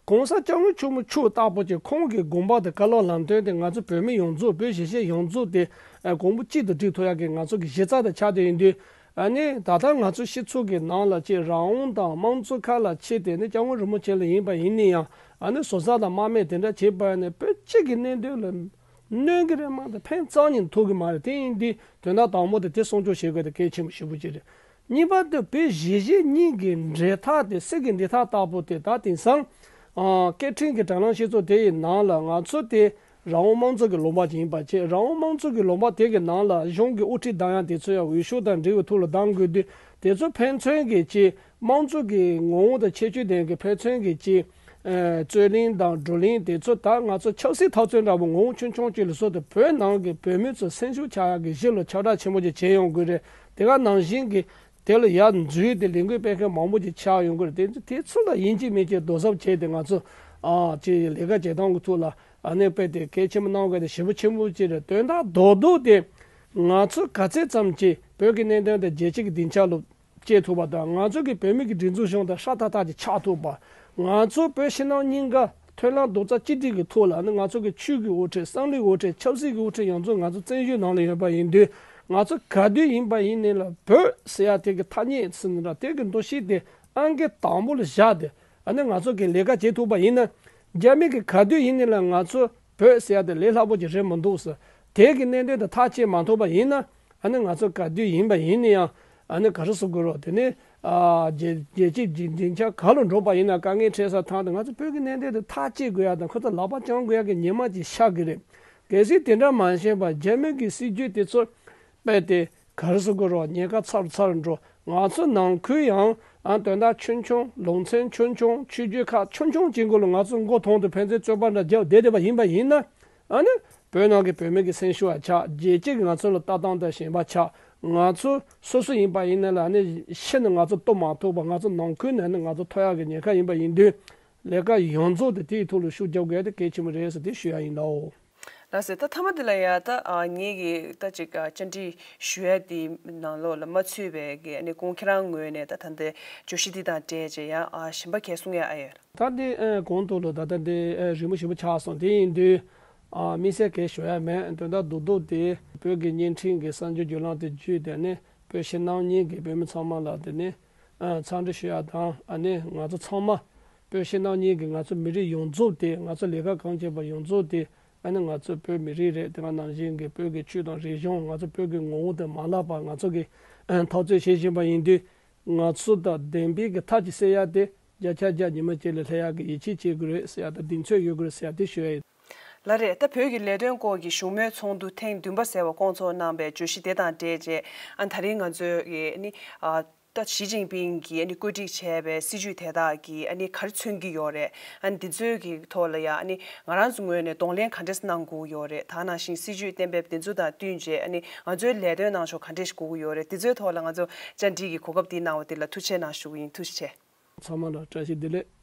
གོང་ས་སྐྱབས་མགོན་ཆེན་པོ་མཆོག་ལྟ་བུ་ཅིག་ཁོང་གི་དགོངས་པ་དང་བཀའ་སློབ་ལམ་སྟོན་དེ་ང་ཚོ་བོད་མི་ཡོངས་རྫོགས། བོད་གཞིས་བྱེས་ཡོངས་རྫོགས་དེ་ཨ་གོང་བུ་གཅིག་ཏུ་སྒྲིལ་ཐུབ་ཡག་གི་ང་ཚོ་གི་གཞི་རྩ་དེ་ཆགས་བསྡད་ཡོད་དུས། ཨ་ནི་ད་ལྟ་ང་ཚོ་སྤྱི་ཚོགས་ཀྱི་ནང་ལ་ཅིག་རང་དབང་དང་དམངས་གཙོ་ཁ་ལ་ཕྱེ། དེ་ནི་སྐྱབས་མགོན་རིན་པོ་ཆེ་ལ་ཡིན་པ་ཡིན་ན་ཡང་། ཨ་ནི་ཟུར་ཟ་དང་དམག་མི་དེ་འདྲ་བྱས་པ་ནི་བོད་སྤྱི་གི་གནད་དོན་ལ་གནོད་གི་རེད་མ་གཏོགས་ཕན་རྩ་ནས་ཐོགས་གི་མ་རེད། དེ་ཡིན་དུས་དོན་དག་དང་པོ་དེ་དེ་སྲུང་སྐྱོབ་བྱེད་དགོས་དེ་གལ་ཆེན་པོ་ཞེ་པོ་ཅིག་རེད། གཉིས་པ་དེ་བོད་གཞིས་བྱེས་གཉིས་ཀྱི་འབྲེལ་ཐག་དེ་གསེར་གྱི་འབྲེལ་ཐག་ལྟ་བུ་དེ། ད་དེང་སང་ཨ་སྐད་འཕྲིན་གྱི་དྲ་ལམ་སྤྱི་ཚོགས་དེ་ཡི་ནང་ལ་ང་ཚོ་དེ་རང་དབང་དམངས་གཙོ་གི་ལུང་པ་ཅིག་ཡིན་པ་བྱས། རང་དབང་དམངས་གཙོ་གི་ལུང་པ་དེ་གི་ནང་ལ་གཞུང་གི་དབུ་ཁྲིད་གདམ་ཡག་དེ་ཚོ་ཡང་འོས་ཤོག་དང་འབྲེལ་བའི་ཐོག་ལ་གདམ་དགོས་དུས། དེ་ཚོ་ཕན་ཚུན་གྱི་ཅིག་དམངས་གཙོ་གི་ངོ་བོ་དང་ཁྱད་ཆོས་ལྡན་གྱི་ཕན་ཚུན་གྱི་ཅིག་ཨ་རྩོད་གླེང་དང་བགྲོ་གླེང་དེ་ཚོ་ད་ང་ཚོ་ཆབ་སྲིད་འཐབ་རྩོད་འདྲ་པོ་ངོ་བོ་ཆུང་ཆུང་ཅིག་ལ་བཟོས་ཏེ། བོད་ནང་གི་བོད་མི་ཚོ་སེམས་ཤུགས་ཆག་ཡག་གི་གཞི་ལ་ཁྱབ་བསྒྲགས་ཆེན་པོ་ཅིག་བྱེད་ཡོང་དགོས་རེད། དེ་ག་ནང་བཞིན་གྱི་དེ་ལ་ཡར་འཛུལ་ཏེ་ལས་འགུལ་སྤེལ་མཁན་མང་པོ་ཅིག་ཆགས་ཡོང་གི་རེད། དེ་དེ་ཚོ་ལ་ཡིན་གཅིག་མིན་གཅིག་དོ་གཟབ་བྱས་ཏེ། ང་ཚོ་ཨ་ཅིག་ལས་ཀ་བྱེད་སྟངས་ཀྱི་ཐོག་ལ་ཨ་ནི་དཔེ་དེ་གལ་ཆེན་པོ་གནང་དགོས་དེ་ཞེ་པོ་ཆེན་པོ་ཅིག་རེད། དོན་དག་རྡོག་རྡོག་དེ་ང་ཚོ་ག་ཚད་ཙམ་ཅིག་བོད་ཀྱི་གནད་དོན་དེ་རྒྱལ་སྤྱི་གི་སྡིངས་ཆ་ལ་སྐྱེལ་ཐུབ་པ་དང་། ང་ཚོ་གི་བོད་མི་གི་སྒྲིག་འཛུགས་གཞུང་དང་ཧྲ་ཐག་ཐག་ཅིག་ཆགས་ཐུབ་པ། ང་ཚོ་བོད་ཕྱི་ནང་གཉིས་ཀ་མཐུན་ལམ་རྡོག་རྩ་གཅིག་སྒྲིལ་གྱི་ཐོག་ལ་ནི། ང་ཚོ་གི་ཆོས་ཀྱི་དབུ་ཁྲིད། བསམ་བློའི་དབུ་ཁྲིད། ཆབ་སྲིད་ཀྱི་དབུ་ཁྲིད་ཡོངས་རྫོགས་ང་ཚོ་བཙན་བྱོལ་ནང་ལ་ཡོད་པ་ཡིན་དུས། ང་ཚོ་ག་དུས་ཡིན་པ་ཡིན་ནའི་ལ་བོད་ཟེར་ཡ་དེ་གི་ཐ་སྙད་ཟེར་ན་འདྲ། དེ་གི་འདུ་ཤེས་དེ་ཨང་ཀི་དང་པོ་ལ་བཞག་སྟེ། ཨ་ནི་ང་ཚོ་གི་ལས་ཀ་བྱེད་ཐུབ་པ་ཡིན་ན། རྒྱ་མི་གི་ག་དུས་ཡིན་ནའི་ལ་ང་ཚོ་བོད་ཟེར་ཡ་དེ་ལས་སླ་པོ་ཅིག་རེད་མི་འདུག་ཟེར། དེ་གི་གནད་དོན་དེ་ཐག་བཅད་མ་ཐུབ་པ་ཡིན་ན། ཨ་ནི་ང་ཚོ་ག་དུས་ཡིན་པ་ཡིན་ན་ཡང་། ཨ་ནི་ག་རེ་ཟེར་དགོས་རོགས། དེ་ནི་ཨ་རྒྱལ་རྒྱལ་སྤྱིའི་སྡིངས་ཆ་ག་ལ་འགྲོ་པ་ཡིན་ན་དཀའ་ངལ་འཕྲད་ས་ཐང་དུ། ང་ཚོ་བོད་ཀྱི་གནད་དོན་དེ་ཐག་བཅད་དགོས་ཡ་དང་ཁོ་ཚོ་ལག་པ་བརྐྱང་དགོས་ཡ་གི་ཉི་མ་ཅིག་ཤར་གི་རེད། གལ་སྲིད་དེ་འདྲ་མ་བྱས་པར་རྒྱ་མི་གི་སྲིད་ཇུས་དེ་ཚོ་རྦད་དེ་ག་རེ་ཟེར་དགོས་རོགས། ཉེན་ཁ་ཚ་རུ་ཚ་རུ་འགྲོ། ང་ཚོ་ནང་ཁུལ་ཡང་ཨ་དོན་དག་ཆུང་ཆུང་། ལུང་ཚན་ཆུང་ཆུང་། ཆོས་བརྒྱུད་ཁག་ཆུང་ཆུང་ཅིག་གི་ལ་ང་ཚོ་མགོ་ཐོན་ཏེ་ཕན་ཚུན་རྩོད་པ་འདྲ་བརྒྱབ་བསྡད་བསྡད་པ་ཡིན་པ་ཡིན་ན། ཨ་ནི་བོད་ནང་གི་བོད་མི་གི་སེམས་ཤུགས་ཡང་ཆག་རྒྱལ་སྤྱི་གི་ང་ཚོ་ལ་ལྟ་སྟངས་དང་ཞེན་པ་ཆག་ང་ཚོ་སོ་སོ་ཡིན་པ་ཡིན་ན་ལ་ཨ་ནི་ཕྱི་ནས་ང་ཚོ་གཏོར་མ་ཐུབ་པ། ང་ཚོ་ནང་ཁུལ་ནས་ནི་ང་ཚོ་ཐོབ་ཡག་གི་ཉེན་ཁ་ཡིན་པ་ཡིན་དུས། ལས་ཀ་ཡོངས་རྫོགས་དེ་དེའི་ཐོག་ལ་ཤུགས་རྒྱབ་དགོས་ཡ་དེ་གལ་ཆེན་པོ་རེད་ཟེར་དེ་ཞུ་ཡ་ཡིན་ལགས། ལགས་སོ། ད་མཐའ་མ་དེ་ལ་ཡ་ད་ཨ་ངེད་ཀྱིས་ད་ཅིག་ཨ་བཅར་འདྲི་ཞུ་ཡ་དེའི་ནང་ལོགས་ལ་མ་ཚུད་པའི་གི་ཨ་ནི་ཁོང་ཁྱེད་རང་ངོས་ནས་ད་ད་ལྟའི་བརྗོད་གཞི་འདི་དང་འབྲེལ་བྱས་ཡ་ཨ་གཞན་པ་གས་གསུང་ཡ་ཨ་ཡོད། ད་འདི་ཨ་གོང་དུ་ལ་ད་ལྟ་འདི་ཨ་རིང་པོ་ཞེ་པོ་ཆགས་སོང་། དེ་ཡིན་དུས་ཨ་དམིགས་བསལ་གས་ཞུ་ཡ་མེད། དོན་དག་རྡོག་རྡོག་དེ་བོད་ཀྱི་བརྙན་འཕྲིན་གྱི་གསར་འགྱུར་བརྒྱུད་ལམ་དེ་བརྒྱུད་དེ་ནི་བོད་ཕྱི་ནང་གཉིས་ཀྱི་བོད་མི་ཚང་མ་ལ་དེ་ནི་ཨ་འཚམས་འདྲི་ཞུ་ཡ་དང་། ཨ་ནི་ང་ཚོ་ཚང་མ་བོད་ཕྱི་ནང་གཉིས་ཀྱི་ང་ཚོ་མི་རིགས་ཡོངས་རྫོགས་དེ། ང་ཚོ་ལས་ཀ་གང་བྱེད་པ་ཡོངས་རྫོགས་དེ། ཨ་ནི་ང་ཚོ་བོད་མི་རིགས་རེད། དེ་ག་ནང་བཞིན་གྱི་བོད་ཀྱི་ཆོས་དང་རིག་གཞུང་། ང་ཚོ་བོད་ཀྱི་ངོ་བོ་དེ་མ་བརླག་པར་ང་ཚོ་གིས་ཨ་འཐབ་རྩོད་བྱེད་བཞིན་པ་ཡིན་དུས། ང་ཚོ་དང་ལྡན་པའི་གི་མཐའ་གཅིག་གསལ་ཡ་དེ་བརྒྱ་ཆ་བརྒྱ་ཉི་མ་གཅིག་ལ་སླེབས་ཡ་གི་ཡིད་ཆེས་བྱེད་དགོས་རེད་ཟེར་ཡ་དང་གདེང་ཚོད་ཡོད་དགོས་རེད་ཟེར་ཡ་དེ་ཞུ་ཡ་ཡིན། ལགས་རེད། ད་བོད་ཀྱི་ལས་དོན་སྐོར་གྱི་བཞུགས་མོལ་ཚོགས་འདུ་ཐེངས་བདུན་པ་ཟེར་བ་བསྐོང་ཚོགས་གནང་བའི་བརྗོད་གཞི་དེ་དང་འབྲེལ་བྱས། ཨ་ད་རིང་ང་ཚོས་ཀྱི་ཨ་ནི་ཨ་ད་ཞི་ཅིན་ཕིང་གིས་ཨ་ནི་བཀོད་སྒྲིག་བྱས་པའི་སྲིད་ཇུས་དེ་དག་གིས་ཨ་ནི་ག་རེ་མཚོན་གྱི་ཡོད་རེད། ཨ་ནི་འདི་ཚོའི་གི་ཐོག་ལ་ཡ་ཨ་ནི་ང་རང་ཚོ་ངོས་ནས་གདོང་ལེན་ག་འདྲས་གནང་དགོས་ཡོད་རེད། ད་ནང་བཞིན་སྲིད་ཇུས་གཏན་འབེབས་འདི་ཚོ་དང་བསྟུན་བྱས་ཨ་ནི་ང་ཚོའི་ལས་དོན་གནང་ཕྱོགས་ག་འདྲས་ཤིག་དགོས་ཀྱི་ཡོད་རེད། འདི་ཚོའི་ཐོག་ལ་ང་ཚོ་བཅར་འདྲི་གི་གོ་སྐབས་འདི་གནང་བ་འདི་ལ་ཐུགས་རྗེ་གནང་ཞུ་གི་ཡིན། ཐུགས་རྗེ་ཆེ། ཚང་མ་ལ་བཀྲ་ཤིས་བདེ་ལེགས།